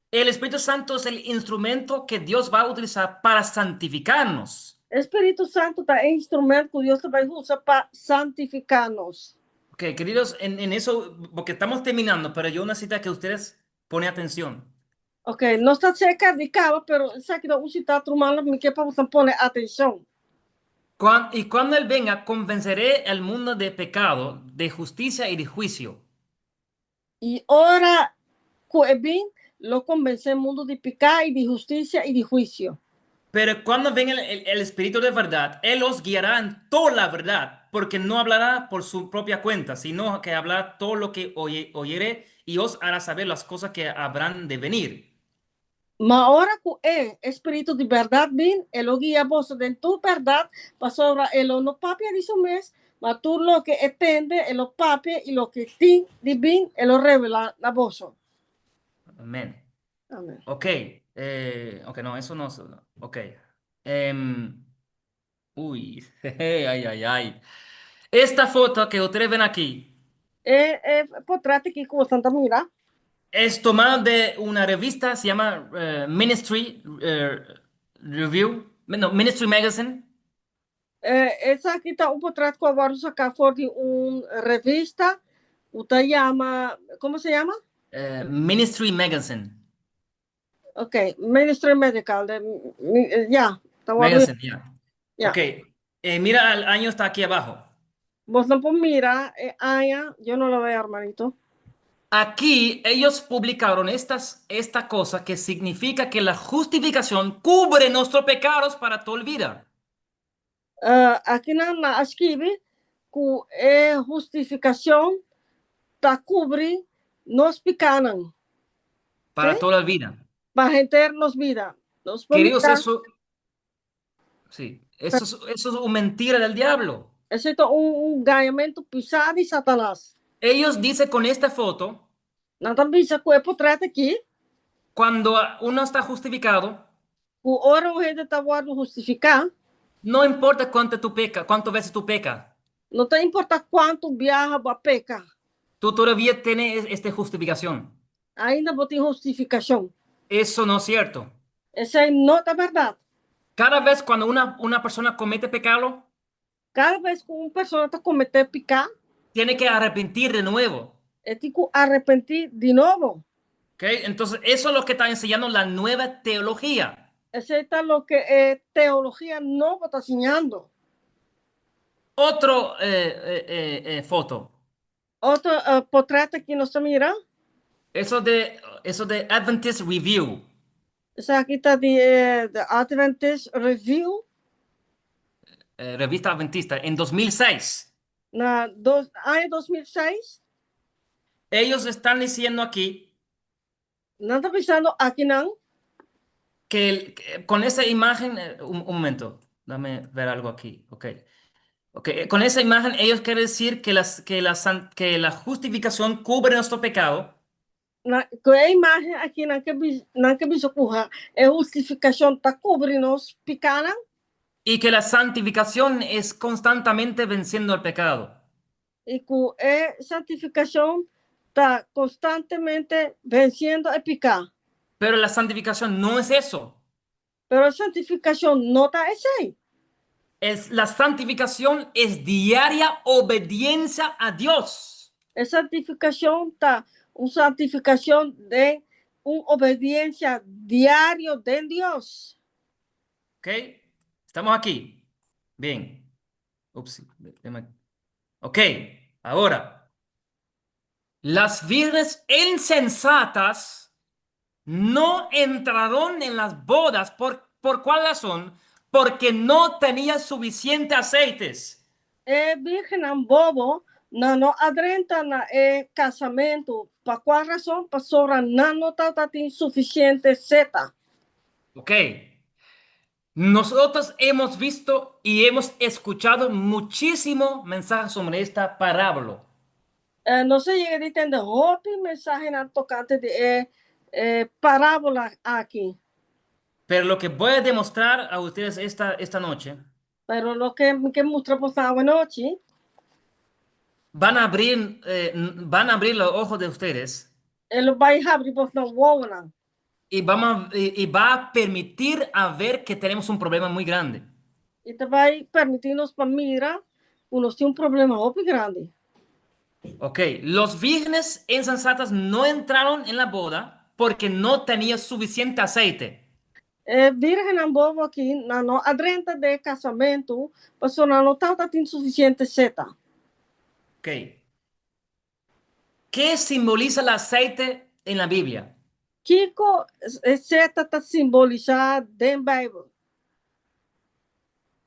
El Espíritu Santo es el instrumento que Dios va a utilizar para santificarnos. Spiritu Santu ta e instrumènt ku Dios ta bai usa pa santifiká nos. Ok, queridos, en eso, porque estamos terminando, pero yo necesito que ustedes ponen atención. Ok, nos ta serka di kaba, pero esaki ta un sita, ruman, mi ke pa boso pone atenshon. Y cuando Él venga, convenceré al mundo de pecado, de justicia y de juicio. I ora ku e bin, lo konvensé mundu di piká i di hustisia i di huisio. Pero cuando venga el Espíritu de verdad, Él os guiará en toda la verdad, porque no hablará por su propia cuenta, sino que hablará todo lo que oyere y os hará saber las cosas que habrán de venir. Ma ora ku e Spiritu di bèrdat bin, e lo guia boso den tur bèrdat, pasobra e lo no papia di su mes, ma tur loke e tende, e lo papia i loke tin di bin, e lo revelá na boso. Amén. Amèn. Ok, no, eso no. Ok. Uy, jeje, ay, ay, ay. Esta foto que ustedes ven aquí E potrèt aki ku boso ta mira, es tomada de una revista, se llama Ministry Review, no, Ministry Magazine. Esaki ta un potrèt ku a wòrdu saká for di un revista, ku ta yama, kon se yama? Ministry Magazine. Ok, Ministry Medical, ya, ta wòrdu, Magazine, ya. Ya. Ok, mira, el año está aquí abajo. Boso por mira, aña, yo no lo veo, hermanito. Aquí ellos publicaron esta cosa que significa que la justificación cubre nuestros pecados para toda la vida. Aki nan a skirbi ku e hustifikashon ta kubri nos pikánan. Para ¿Sí? toda la vida. Pa henter nos bida. Nos por Queridos, mira, eso, sí, eso es una mentira del diablo. Esei ta un gañamentu pisá di Satanas. Ellos dicen con esta foto, Nan ta bisa ku e potrèt aki, cuando uno está justificado, ku ora un hende ta wòrdu hustifiká, no importa cuánto tú peca, cuántas veces tú pecas, no ta importá kuantu biaha bo a peka, tú todavía tienes esta justificación. Ainda bo tin hustifikashon. Eso no es cierto. Esei no ta bèrdat. Cada vez cuando una persona comete pecado, Kada bes ku un persona ta kometé piká, tiene que arrepentir de nuevo. E tin ku arepentí di nobo. ¿Ok? Entonces, eso es lo que está enseñando la nueva teología. Esei ta loke e teologia nobo ta siñando. Otro foto. Otro potrèt aki nos ta mira. Eso de Adventist Review. Esaki ta di The Adventist Review. Revista Adventista, en 2006. Na aña 2006. Ellos están diciendo aquí Nan ta bisando akinan que con esa imagen, un momento, dame ver algo aquí, ok. Ok, con esa imagen ellos quieren decir que la justificación cubre nuestro pecado na, ku e imágen aki nan ke bisa ku e hustifikashon ta kubri nos pikánan y que la santificación es constantemente venciendo el pecado. I ku e santifikashon ta konstantemente vensiendo e piká. Pero la santificación no es eso. Pero santifikashon no ta esei. La santificación es diaria obediencia a Dios. E santifikashon ta un santifikashon di un obediensia diario na Dios. ¿Ok? Estamos aquí. Bien. Ups. Ok, ahora. Las vírgenes insensatas no entraron en las bodas. ¿Por cuál razón? Porque no tenían suficiente aceites. E bírgennan bobo nan no a drenta na e kasamentu. Pa kua rason? Pasobra nan no tabatin sufisiente zeta. Ok. Nosotros hemos visto y hemos escuchado muchísimo mensajes sobre esta parábola. Nos a yega di tende hopi mensahenan tokante di e parábola aki. Pero lo que voy a demostrar a ustedes esta noche, Pero loke mi ke mustra boso awe nochi, van a abrir los ojos de ustedes e lo bai habri boso wowonan. y va a permitir a ver que tenemos un problema muy grande. I ta bai permití nos pa mira ku nos tin un problema hopi grandi. Ok, los vírgenes insensatas no entraron en la boda porque no tenía suficiente aceite. E bírgennan bobo aki nan no a drenta den kasamentu, pasobra nan no tabatin sufisiente zeta. Ok. ¿Qué simboliza el aceite en la Biblia? Kiko e zeta ta simbolisá den Beibel?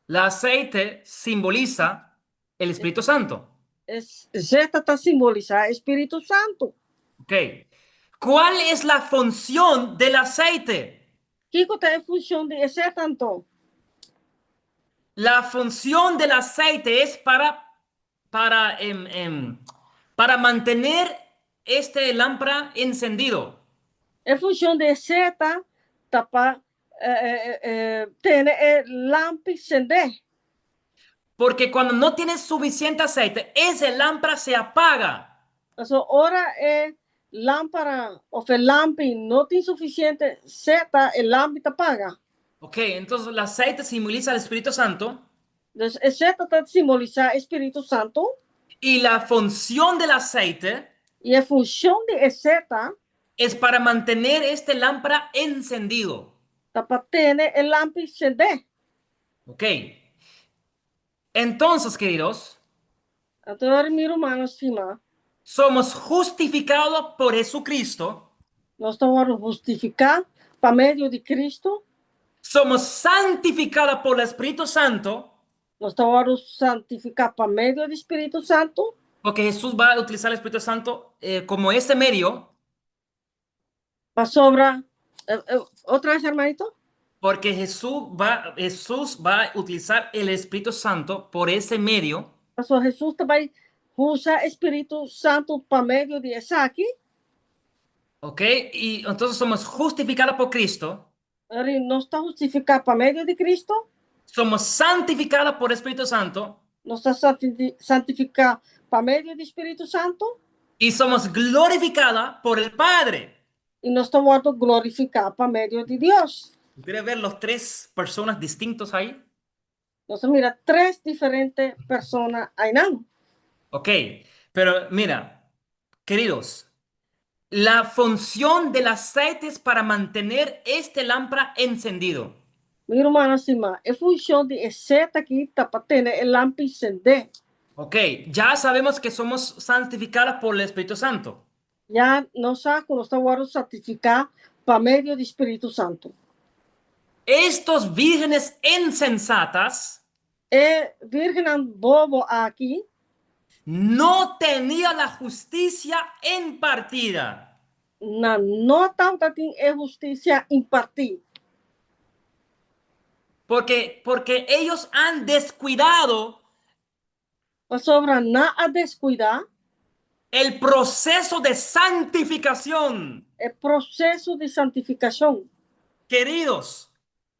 El aceite simboliza el Espíritu Santo. E zeta ta simbolisá Spiritu Santu. Ok. ¿Cuál es la función del aceite? Kiko ta e funshon di e zeta anto? La función del aceite es para mantener este lámpara encendido. E funshon di e zeta ta pa tene e lampi sendé. Porque cuando no tienes suficiente aceite, ese lámpara se apaga. Anto, ora e lámpara òf e lampi no tin sufisiente zeta, e lampi ta paga. Ok, entonces el aceite simboliza al Espíritu Santo Anto, e zeta ta simbolisá Spiritu Santu. Y la función del aceite I e funshon di e zeta es para mantener este lámpara encendido. Ta pa tene e lampi sendé. Ok. Entonces, queridos, Anto, mi rumannan stimá, somos justificados por Jesucristo, nos ta hustifiká pa medio di Kristu, somos santificados por el Espíritu Santo, nos ta santifiká pa medio di Spiritu Santu, porque Jesús va a utilizar el Espíritu Santo como ese medio, Pasobra, otro bes, hermanito? Porque Jesús va a utilizar el Espíritu Santo por ese medio. Pasobra Hesus ta bai usa Spiritu Santu pa medio di esaki. ¿Ok? Y entonces somos justificados por Cristo, Nos ta hustifiká pa medio di Kristu. Somos santificados por el Espíritu Santo Nos ta santifiká pa medio di Spiritu Santu. Y somos glorificados por el Padre. I nos ta glorifiká pa medio di Dios. ¿Quieres ver los tres personas distintos ahí? Nos ta mira tres diferente persona einan. Ok, pero mira, queridos, la función del aceite es para mantener este lámpara encendido. Mi rumannan stimá, e funshon di e zeta aki ta pa tene e lampi sendé. Ok, ya sabemos que somos santificados por el Espíritu Santo. Ya nos sa ku nos ta santifiká pa medio di Spiritu Santu. Estos vírgenes insensatas E bírgennan bobo aki no tenían la justicia impartida. Nan no tabatin e hustisia impartí. Porque ellos han descuidado Pasobra nan a deskuidá el proceso de santificación. E proseso di santifikashon. Queridos,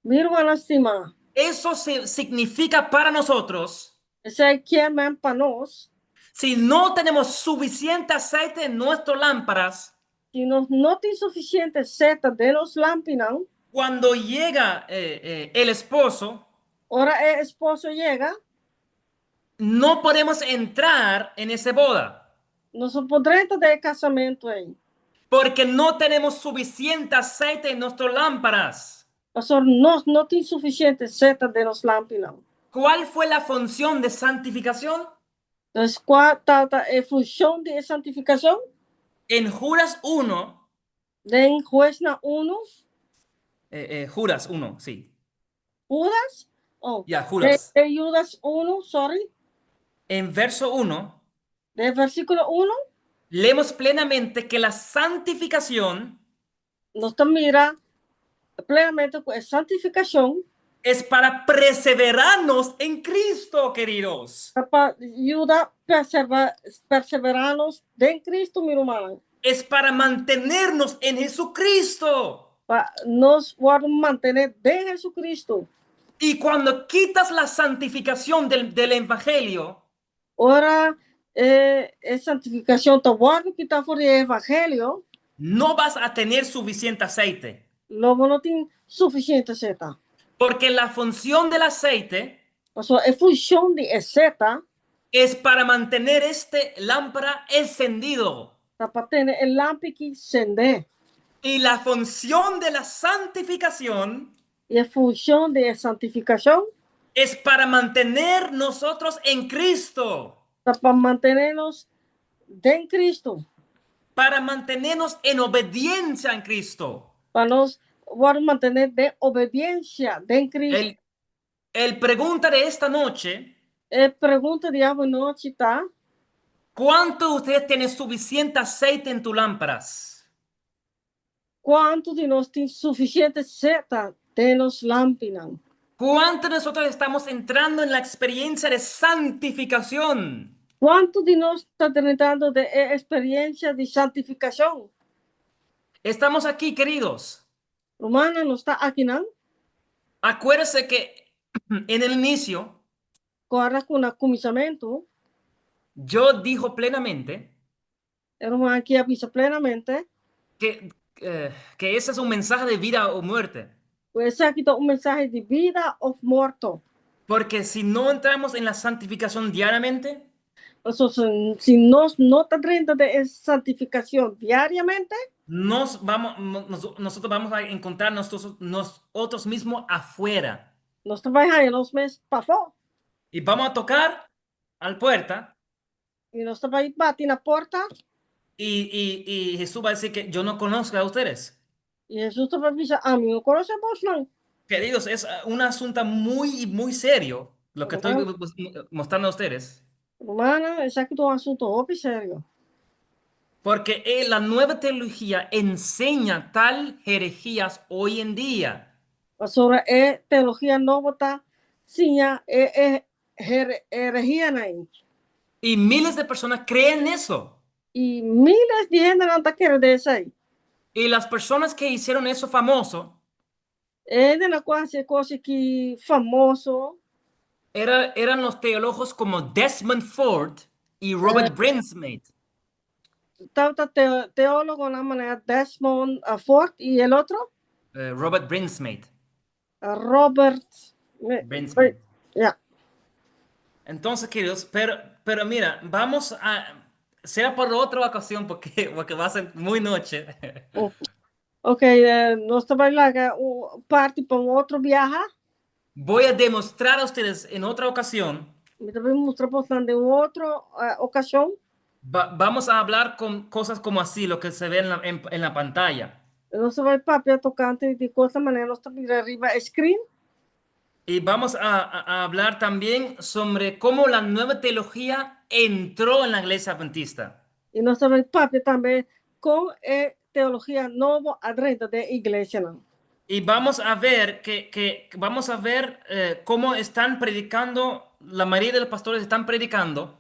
Mi rumannan stimá, eso significa para nosotros, esei ke men pa nos, si no tenemos suficiente aceite en nuestras lámparas, si nos no tin sufisiente zeta den nos lampinan, Cuando llega el esposo, Ora e esposo yega, no podemos entrar en esa boda nos no por drenta den e kasamentu ei. Porque no tenemos suficiente aceite en nuestras lámparas. Pasobra nos no tin sufisiente zeta den nos lampinan. ¿Cuál fue la función de santificación? Entonces, kua ta e funshon di e santifikashon? En Judas 1, Den Huesnan 1, Judas 1, sí. Judas? Oh, Ya, Judas. Den Judas 1, sorry. En verso 1, Den versíkulo 1, leemos plenamente que la santificación nos ta mira plenamente ku e santifikashon es para perseverarnos en Cristo, queridos. Ta pa yuda perserva, perseverá nos den Kristu, mi rumannan. Es para mantenernos en Jesucristo. Pa nos wòrdu mantené den Jesucristo. Y cuando quitas la santificación del Evangelio, Ora e santifikashon ta wòrdu kitá for di e Evangelio, no vas a tener suficiente aceite. Lo bo no tin sufisiente zeta. Porque la función del aceite Pasobra e funshon di e zeta es para mantener este lámpara encendido. Ta pa tene e lampi aki sendé. Y la función de la santificación I e funshon di e santifikashon es para mantener nosotros en Cristo. Ta pa mantené nos den Cristo. Para mantenernos en obediencia en Cristo. Pa nos wòrdu mantené den obediensia den Cristo. El pregunta de esta noche: E pregunta di awe nochi ta: ¿Cuánto de ustedes tienen suficiente aceite en tus lámparas? Kuantu di nos tin sufisiente zeta den nos lampinan? ¿Cuántos de nosotros estamos entrando en la experiencia de santificación? Kuantu di nos ta drentando den e eksperensia di santifikashon? Estamos aquí, queridos. Rumannan, nos ta akinan. Acuérdese que en el inicio Kòrda ku na kuminsamentu, yo dijo plenamente e ruman aki a bisa plenamente que ese es un mensaje de vida o muerte. Ku esaki ta un mensahe di bida òf morto. Porque si no entramos en la santificación diariamente, Pasobra si nos no ta drenta den e santifikashon diariamente, nosotros vamos a encontrar nosotros mismos afuera. Nos ta bai haña nos mes pafó. Y vamos a tocar al puerta I nos ta bai bati na porta. y Jesús va a decir que yo no conozco a ustedes. I Hesus ta bai bisa, Ami no konosé bosnan. Queridos, es un asunto muy, muy serio lo que estoy mostrando a ustedes. Rumannan, esaki ta un asuntu hopi serio. Porque la nueva teología enseña tal herejías hoy en día. Pasobra e teologia nobo ta siña e e herehianan ei. Y miles de personas creen eso. I miles di hendenan ta kere den esei. Y las personas que hicieron eso famoso E hendenan ku a hasi e kos aki famoso eran los teólogos como Desmond Ford y Robert Brinsmead. Tabata teólogonan manera Desmond Ford i el otro? Robert Brinsmead. Robert Brinsmead. Ya. Entonces, queridos, pero mira, vamos a... Será por otra ocasión porque va a ser muy noche. Ok, nos ta bai laga un parti pa un otro biaha. Voy a demostrar a ustedes en otra ocasión. Mi ta bai mustra bosnan den un otro okashon. Vamos a hablar con cosas como así, lo que se ve en la pantalla. Nos ta bai papia tokante di kos manera nos ta mira riba screen. Y vamos a hablar también sobre cómo la nueva teología entró en la iglesia adventista. I nos ta bai papia tambe kon e teologia nobo a drenta den iglesianan. Y vamos a ver que vamos a ver cómo están predicando, la mayoría de los pastores están predicando.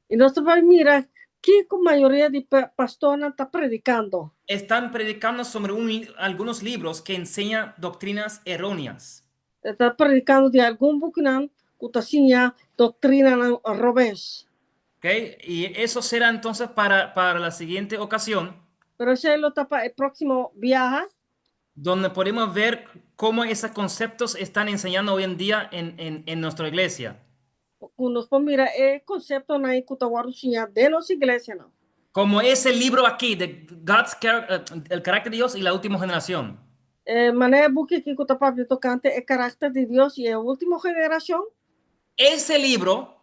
I nos ta bai mira kiko mayoria di pastornan ta predikando. Están predicando sobre algunos libros que enseñan doctrinas erróneas. Ta predikando di algun bukinan ku ta siña doktrinanan robes. ¿Ok? Y eso será entonces para la siguiente ocasión. Pero esei lo ta pa e próksimo biaha. Donde podemos ver cómo esos conceptos están enseñando hoy en día en nuestra iglesia. Ku nos por mira e konseptonan ei ku ta wòrdu siñá den nos iglesianan. Como ese libro aquí de El carácter de Dios y la última generación. Manera e buki aki ku ta papia tokante e karakter di Dios i e último generashon. Ese libro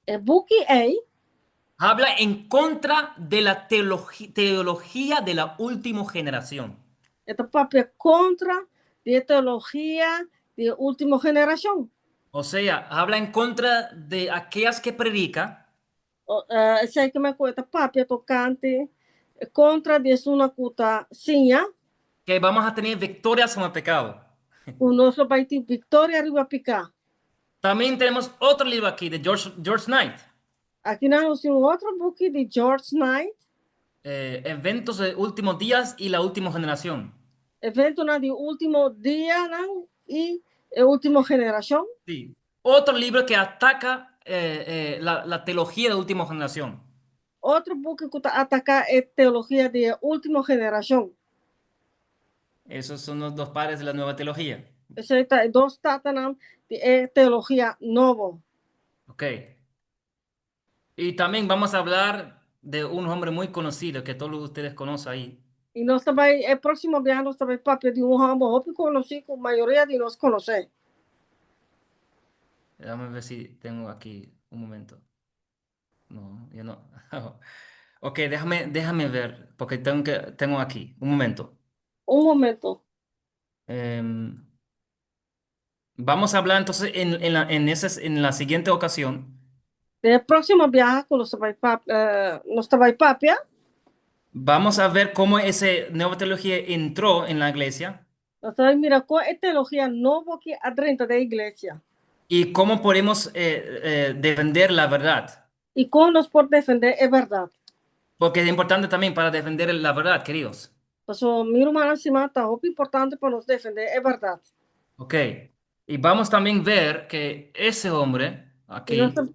E buki ei habla en contra de la teología de la última generación. E ta papia kontra di e teologia di e último generashon. O sea, habla en contra de aquellas que predica Esei ke men ku e ta papia tokante kontra di esunnan ku ta siña que vamos a tener victoria sobre el pecado. Ku nos lo bai tin viktoria riba piká. También tenemos otro libro aquí de George Knight. Aki nan nos tin un otro buki di George Knight. Eventos de últimos días y la última generación. Eventonan di último dianan i e último generashon. Sí. Otro libro que ataca la teología de la última generación. Otro buki ku ta ataká e teologia di e último generashon. Esos son los dos padres de la nueva teología. Esei ta e dos tatanan di e teologia nobo. Ok. Y también vamos a hablar de un hombre muy conocido que todos ustedes conocen ahí. I nos ta bai, e próksimo biaha nos ta bai papia di un hòmber hopi konosí ku mayoria di nos konosé. Déjame ver si tengo aquí un momento. No, yo no. Ok, déjame ver, porque tengo aquí, un momento. Un momento. Vamos a hablar entonces en la siguiente ocasión. E próksimo biaha ku nos ta bai pap, nos ta bai papia. Vamos a ver cómo esa nueva teología entró en la iglesia Nos ta bai mira kon e teologia nobo aki a drenta den iglesia. Y cómo podemos defender la verdad. I kon nos por defendé e bèrdat. Porque es importante también para defender la verdad, queridos. Paso, mi rumannan stimá, ta hopi importante pa nos defendé e bèrdat. Ok. Y vamos también a ver que ese hombre I nos aquí,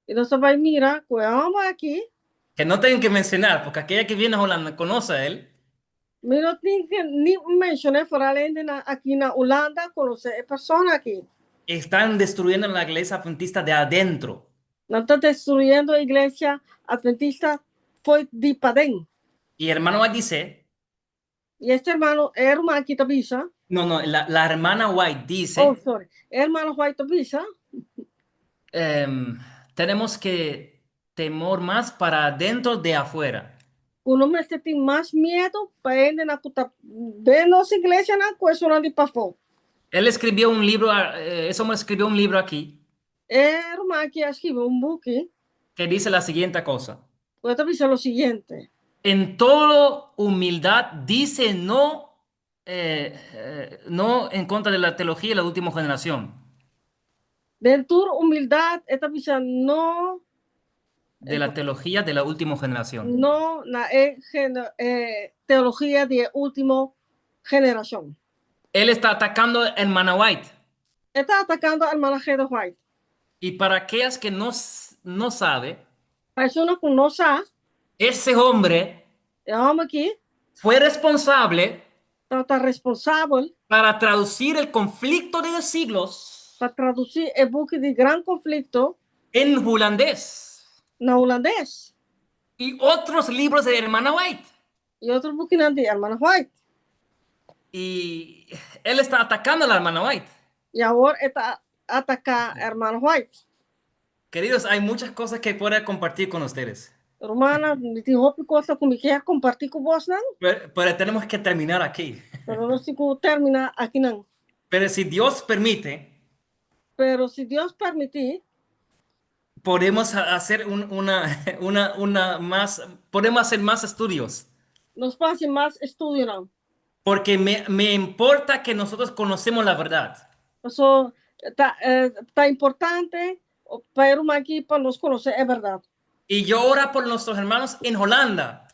i nos ta bai mira ku e hòmber aki, que no tengo que mencionar, porque aquella que viene a Holanda conoce a él, mi no tin ku ni menshoná foral hendenan aki na Hulanda konosé e persona aki. Están destruyendo la iglesia adventista de adentro. Nan ta destruyendo e iglesia adventista for di paden. Y hermano White dice, I este hermano, e ruman aki ta bisa, no, no, la hermana White dice, Oh, sorry. E hermana White ta bisa, tenemos que temor más para adentro de afuera. Ku nos mester tin mas miedu pa hendenan ku ta den nos iglesianan ku esunnan di pafó. Él escribió un libro, ese hombre escribió un libro aquí E ruman aki a skirbi un buki que dice la siguiente cosa. Ku ta bisa lo siguiente. En toda humildad dice no, no en contra de la teología de la última generación. Den tur humildat, e ta bisa no De la teología de la última generación. No na e teologia di e último generashon. Él está atacando a hermana White. E ta atakando hermana G. White. Y para aquellas que no, no sabe, Pa esunnan ku no sa, ese hombre e hòmber aki fue responsable tabata responsabel para traducir El conflicto de los siglos pa tradusí e buki di Gran Konflikto en holandés na hulandes y otros libros de hermana White. I otro bukinan di hermana White. Y él está atacando a la hermana White. I awor e ta ataká hermana White. Queridos, hay muchas cosas que puedo compartir con ustedes, Rumannan, mi tin hopi kos ku mi ke kompartí ku boso. pero tenemos que terminar aquí. Pero nos tin ku terminá akinan. Pero si Dios permite, Pero si Dios permití, podemos hacer una más, podemos hacer más estudios. Nos por hasi mas estudionan. Porque me importa que nosotros conocemos la verdad. So, ta importante pa ruman aki pa nos konosé e bèrdat. Y yo oro por nuestros hermanos en Holanda,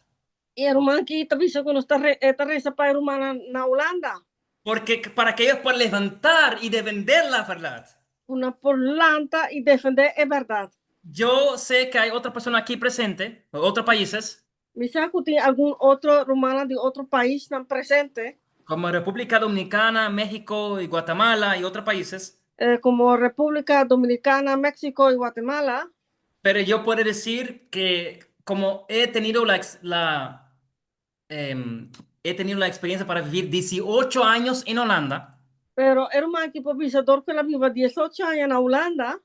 I ruman aki ta bisa ku nos ta ta resa pa rumannan na Hulanda. Porque para que ellos puedan levantar y defender la verdad. Ku nan por lanta i defendé e bèrdat. Yo sé que hay otra persona aquí presente, otros países, Mi sa ku tin algun otro rumannan di otro paisnan presente. Como República Dominicana, México y Guatemala y otros países. Komo Repúblika Dominikana, México i Guatemala. Pero yo puedo decir que como he tenido la experiencia para vivir 18 años en Holanda, Pero e ruman aki por bisa dor ku el a biba 18 aña na Hulanda,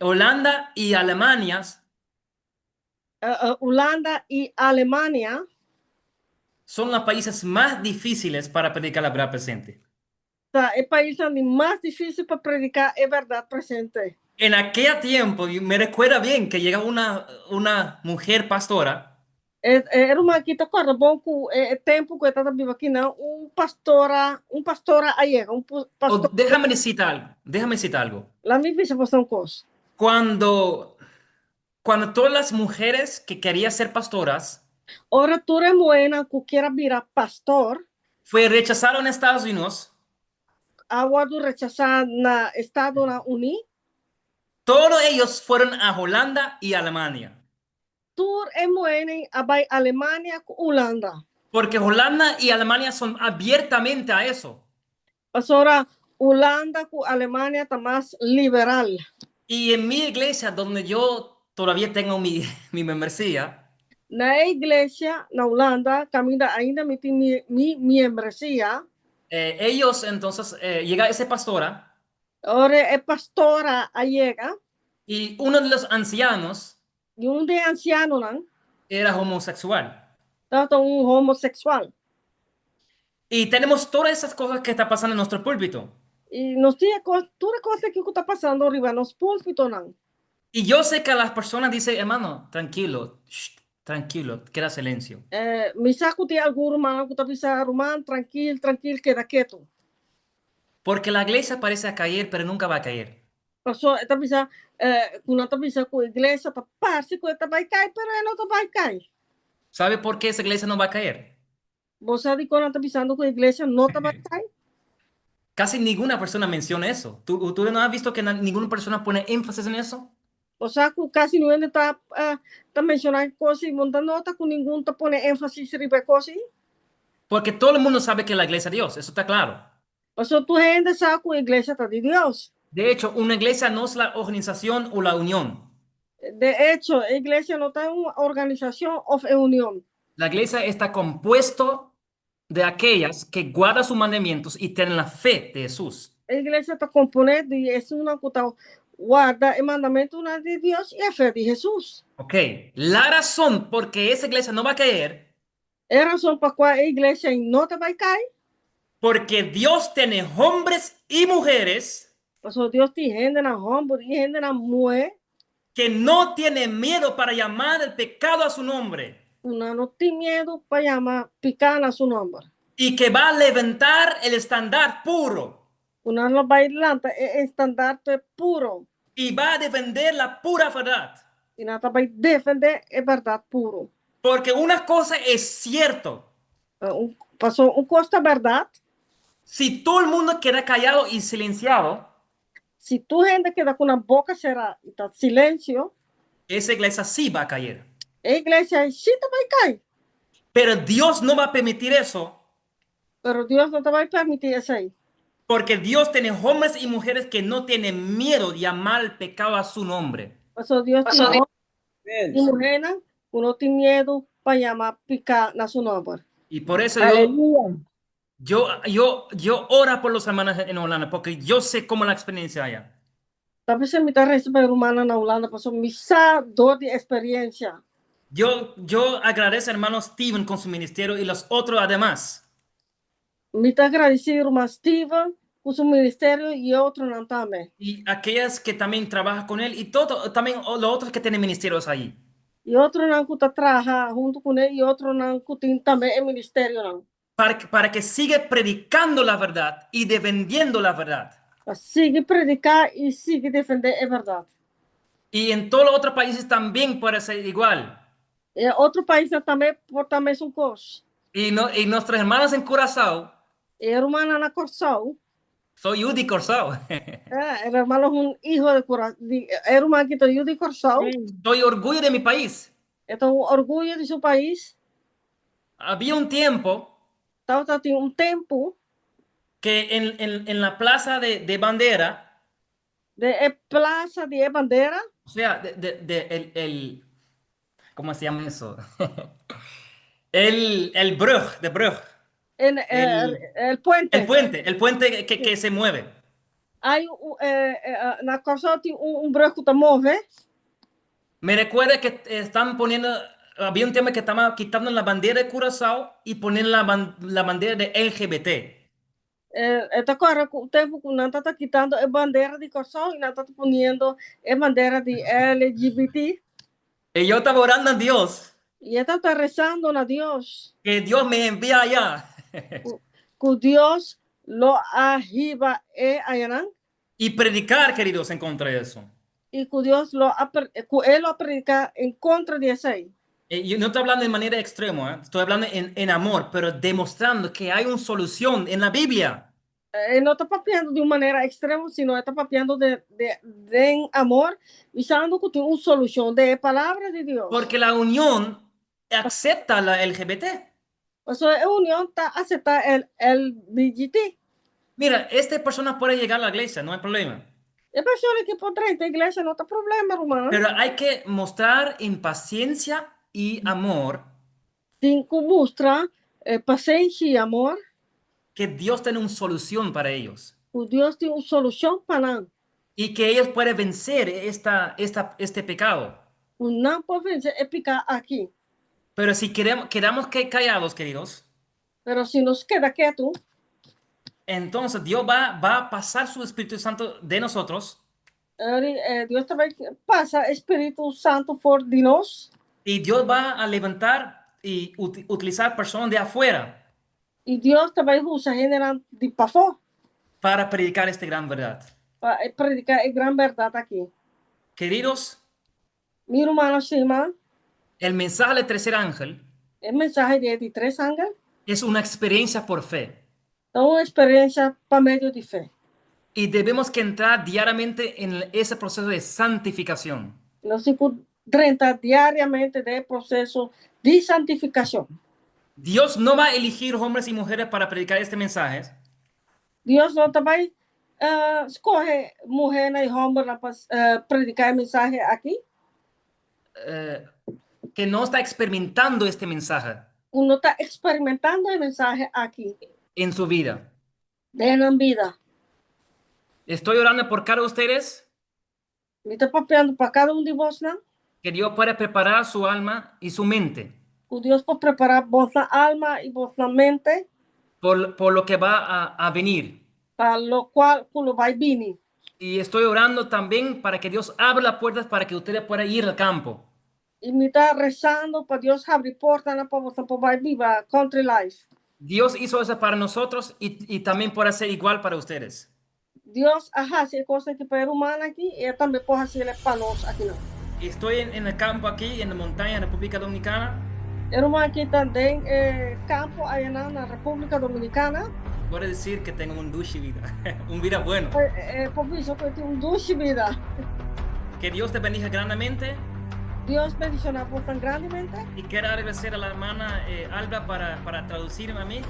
Holanda y Alemania Hulanda i Alemania son los países más difíciles para predicar la verdad presente. Ta e paisnan di mas difísil pa prediká e bèrdat presente. En aquel tiempo, y me recuerda bien que llegaba una mujer pastora E ruman aki ta kòrda bon ku e tempu ku e tabata biba akinan, un pastora a yega, un O pastor. Déjame decirte algo, déjame decirte algo. Laga mi bisa boso un kos. Cuando todas las mujeres que querían ser pastoras Ora tur e muhénan ku kier a bira pastor fue rechazado en Estados Unidos, a wòrdu rechasá na Estadonan Uní, todos ellos fueron a Holanda y Alemania. Tur e muhénan a bai Alemania ku Hulanda. Porque Holanda y Alemania son abiertamente a eso. Pasobra Hulanda ku Alemania ta mas liberal. Y en mi iglesia, donde yo todavía tengo mi membresía, Na iglesia na Hulanda, kaminda ainda mi tin mi membresia, ellos entonces, llega esa pastora ora e pastora a yega y uno de los ancianos i un di e ansianonan era homosexual. Tabata un homoseksual. Y tenemos todas esas cosas que está pasando en nuestro púlpito. I nos tin tur e kos aki ku ta pasando riba nos púlpitonan. Y yo sé que las personas dicen: "Hermano, tranquilo, shh, tranquilo, queda silencio". Mi sa ku tin algun ruman ku ta bisa: "Ruman, trankil, trankil, keda ketu". Porque la iglesia parece a caer, pero nunca va a caer. Paso e ta bisa, ku nan ta bisa ku iglesia ta parse ku e ta bai kai, pero e no ta bai kai. ¿Sabe por qué esa iglesia no va a caer? Bo sa dikon nan ta bisando ku iglesia no ta bai kai? Casi ninguna persona menciona eso. ¿Tú no has visto que ninguna persona pone énfasis en eso? Bo sa ku kasi ningun hende ta menshoná kos ei, bo no ta nota ku ningun ta pone énfasis riba e kos ei? Porque todo el mundo sabe que la iglesia de Dios, eso está claro. Paso tur hende sa ku iglesia ta di Dios. De hecho, una iglesia no es la organización o la unión. De echo, iglesia no ta un organisashon òf union. La iglesia está compuesto de aquellas que guardan sus mandamientos y tienen la fe de Jesús. Iglesia ta komponé di esnan ku ta warda e mandamentunan di Dios i e fe di Hesus. Ok, la razón por qué esa iglesia no va a caer, E rason pa kua e iglesia no ta bai kai, porque Dios tiene hombres y mujeres Paso Dios tin hendenan hòmber i hendenan muhé que no tienen miedo para llamar el pecado a su nombre ku no tin miedu pa yama piká na su nòmber. Y que va a levantar el estandarte puro Ku nan lo bai lanta e estandarte puro. Y va a defender la pura verdad. I nan ta bai defendé e bèrdat puro. Porque una cosa es cierto: Paso un kos ta bèrdat, si todo el mundo queda callado y silenciado, si tur hende keda ku nan boka será i ta silensio, esa iglesia sí va a caer. E iglesia sí ta bai kai. Pero Dios no va a permitir eso Pero Dios no ta bai permití esei. porque Dios tiene hombres y mujeres que no tienen miedo de llamar al pecado a su nombre. Paso Dios tin hòmber i muhénan ku no tin miedu pa yama piká na su nòmber. Y por eso yo, Aleluya. yo oro por los hermanos en Holanda, porque yo sé cómo la experiencia allá. Ta p'esei mi ta resa pa rumannan na Hulanda, paso mi sa dor di eksperensia. Yo agradezco al hermano Steven con su ministerio y los otros además. Mi ta gradisí ruman Steven ku su ministerio i otronan tambe. Y aquellas que también trabajan con él y todo, también los otros que tienen ministerios ahí. I otronan ku ta traha huntu kuné i otronan ku tin tambe e ministerionan. Para que siga predicando la verdad y defendiendo la verdad. Pa sigui prediká i sigui defendé e bèrdat. Y en todos los otros países también puede ser igual. I otro paisnan tambe por ta mesun kos. Y, no, y nuestros hermanos en Curazao, I rumannan na Kòrsou, soy yu di Kòrsou. E ruman ta un yu di Kòrsou, e ruman aki ta yu di Kòrsou. Soy orgullo de mi país. E ta un orguyo di su pais. Había un tiempo Tabatin un tempu que en la plaza de bandera, den e plasa di e bandera, o sea, de el, ¿cómo se llama eso? El brug, de brug, en el el puente. El puente que se mueve. Ai, na Kòrsou tin un brùg ku ta move. Me recuerda que están poniendo, había un tema que estaba quitando la bandera de Curazao y poniendo la bandera de LGBT. E ta kòrda ku tempu ku nan ta kitando e bandera di Kòrsou i nan ta poniendo e bandera di LGBT. Y yo estaba orando a Dios, I e ta resando na Dios, que Dios me envía allá ku Dios lo a hiba e ayanan y predicar, queridos, en contra de eso. I ku Dios lo a, ku e lo a prediká en kontra di esei. Yo no estoy hablando de manera extrema, ¿eh? Estoy hablando en amor, pero demostrando que hay una solución en la Biblia. E no ta papiando di un manera ekstremo, sino ta papiando di amor, bisando ku tin un solushon den palabra di Dios. Porque la unión acepta la LGBT. Paso e union ta aseptá e LGBT. Mira, esta persona puede llegar a la iglesia, no hay problema. E persona aki por drenta iglesia, no tin problema, ruman. Pero hay que mostrar en paciencia y amor Tin ku mustra pasenshi i amor, que Dios tiene una solución para ellos ku Dios tin un solushon pa nan. Y que ellos pueden vencer este pecado. Ku nan por vense e piká aki. Pero si queremos, quedamos que callados, queridos, Pero si nos keda ketu, entonces Dios va a pasar su Espíritu Santo de nosotros Dios tambe ta pasa Spiritu Santu for di nos y Dios va a levantar y utilizar personas de afuera i Dios tambe ta usa hende di pafó para predicar esta gran verdad. Pa prediká e gran berdat aki. Queridos, Mi ruman stimá, el mensaje del tercer ángel e mensahe di di tres angel es una experiencia por fe. Ta un eksperensia pa medio di fe. Y debemos que entrar diariamente en ese proceso de santificación. Nos tin ku drenta diariamente den proseso di santifikashon. Dios no va a elegir hombres y mujeres para predicar este mensaje Dios no ta bai skohe muhé i hòmber pa prediká e mensahe aki que no está experimentando este mensaje ku no ta eksperimentando e mensahe aki en su vida. Den nan bida. Estoy orando por cada uno de ustedes Mi ta papiando pa kada un di boso, no? Que Dios pueda preparar su alma y su mente Ku Dios por prepará boso alma i boso mente por lo que va a venir. Pa loke ku lo bai bini. Y estoy orando también para que Dios abra las puertas para que ustedes puedan ir al campo. I mi ta resando pa Dios habri porta pa boso por bai biba country life. Dios hizo eso para nosotros y también puede hacer igual para ustedes. Dios a hasi e kos aki pa ruman aki i tambe por hasi pa nos aki no. Estoy en el campo aquí, en la montaña de República Dominicana. E ruman aki ta den kampo ei na Repúblika Dominikana. Puedo decir que tengo un dushi vida, un vida bueno. Por bisa ku tin un dushi bida. Que Dios te bendiga grandemente Dios bendishoná boso grandemente. Y quiero agradecer a la hermana Alba para traducirme a mí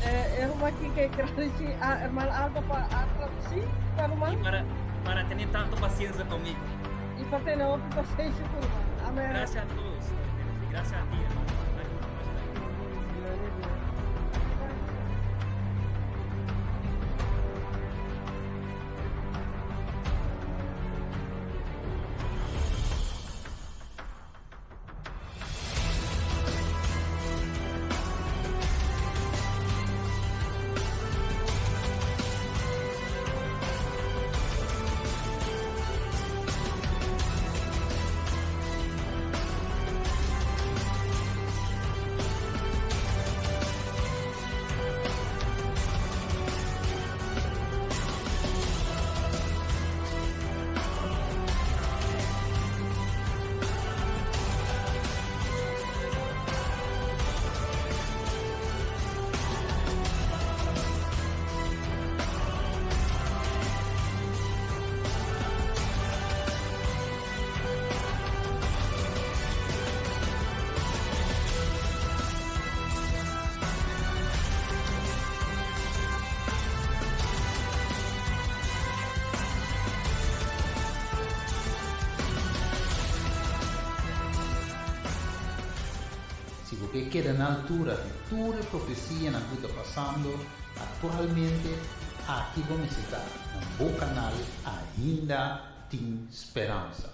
E ruman aki ke gradisí na ruman Alba pa tradusí pa y ruman para tener tanto paciencia conmigo. I pa tene hopi pasenshi ku ruman. Amèn. Gracias a todos. Gracias a ti, hermano. Gloria a Dios. Si bo ke keda na altura di tur e profesianan ku ta pasando aktualmente, aki bo mester ta na bo kanal Ainda Tin Speransa.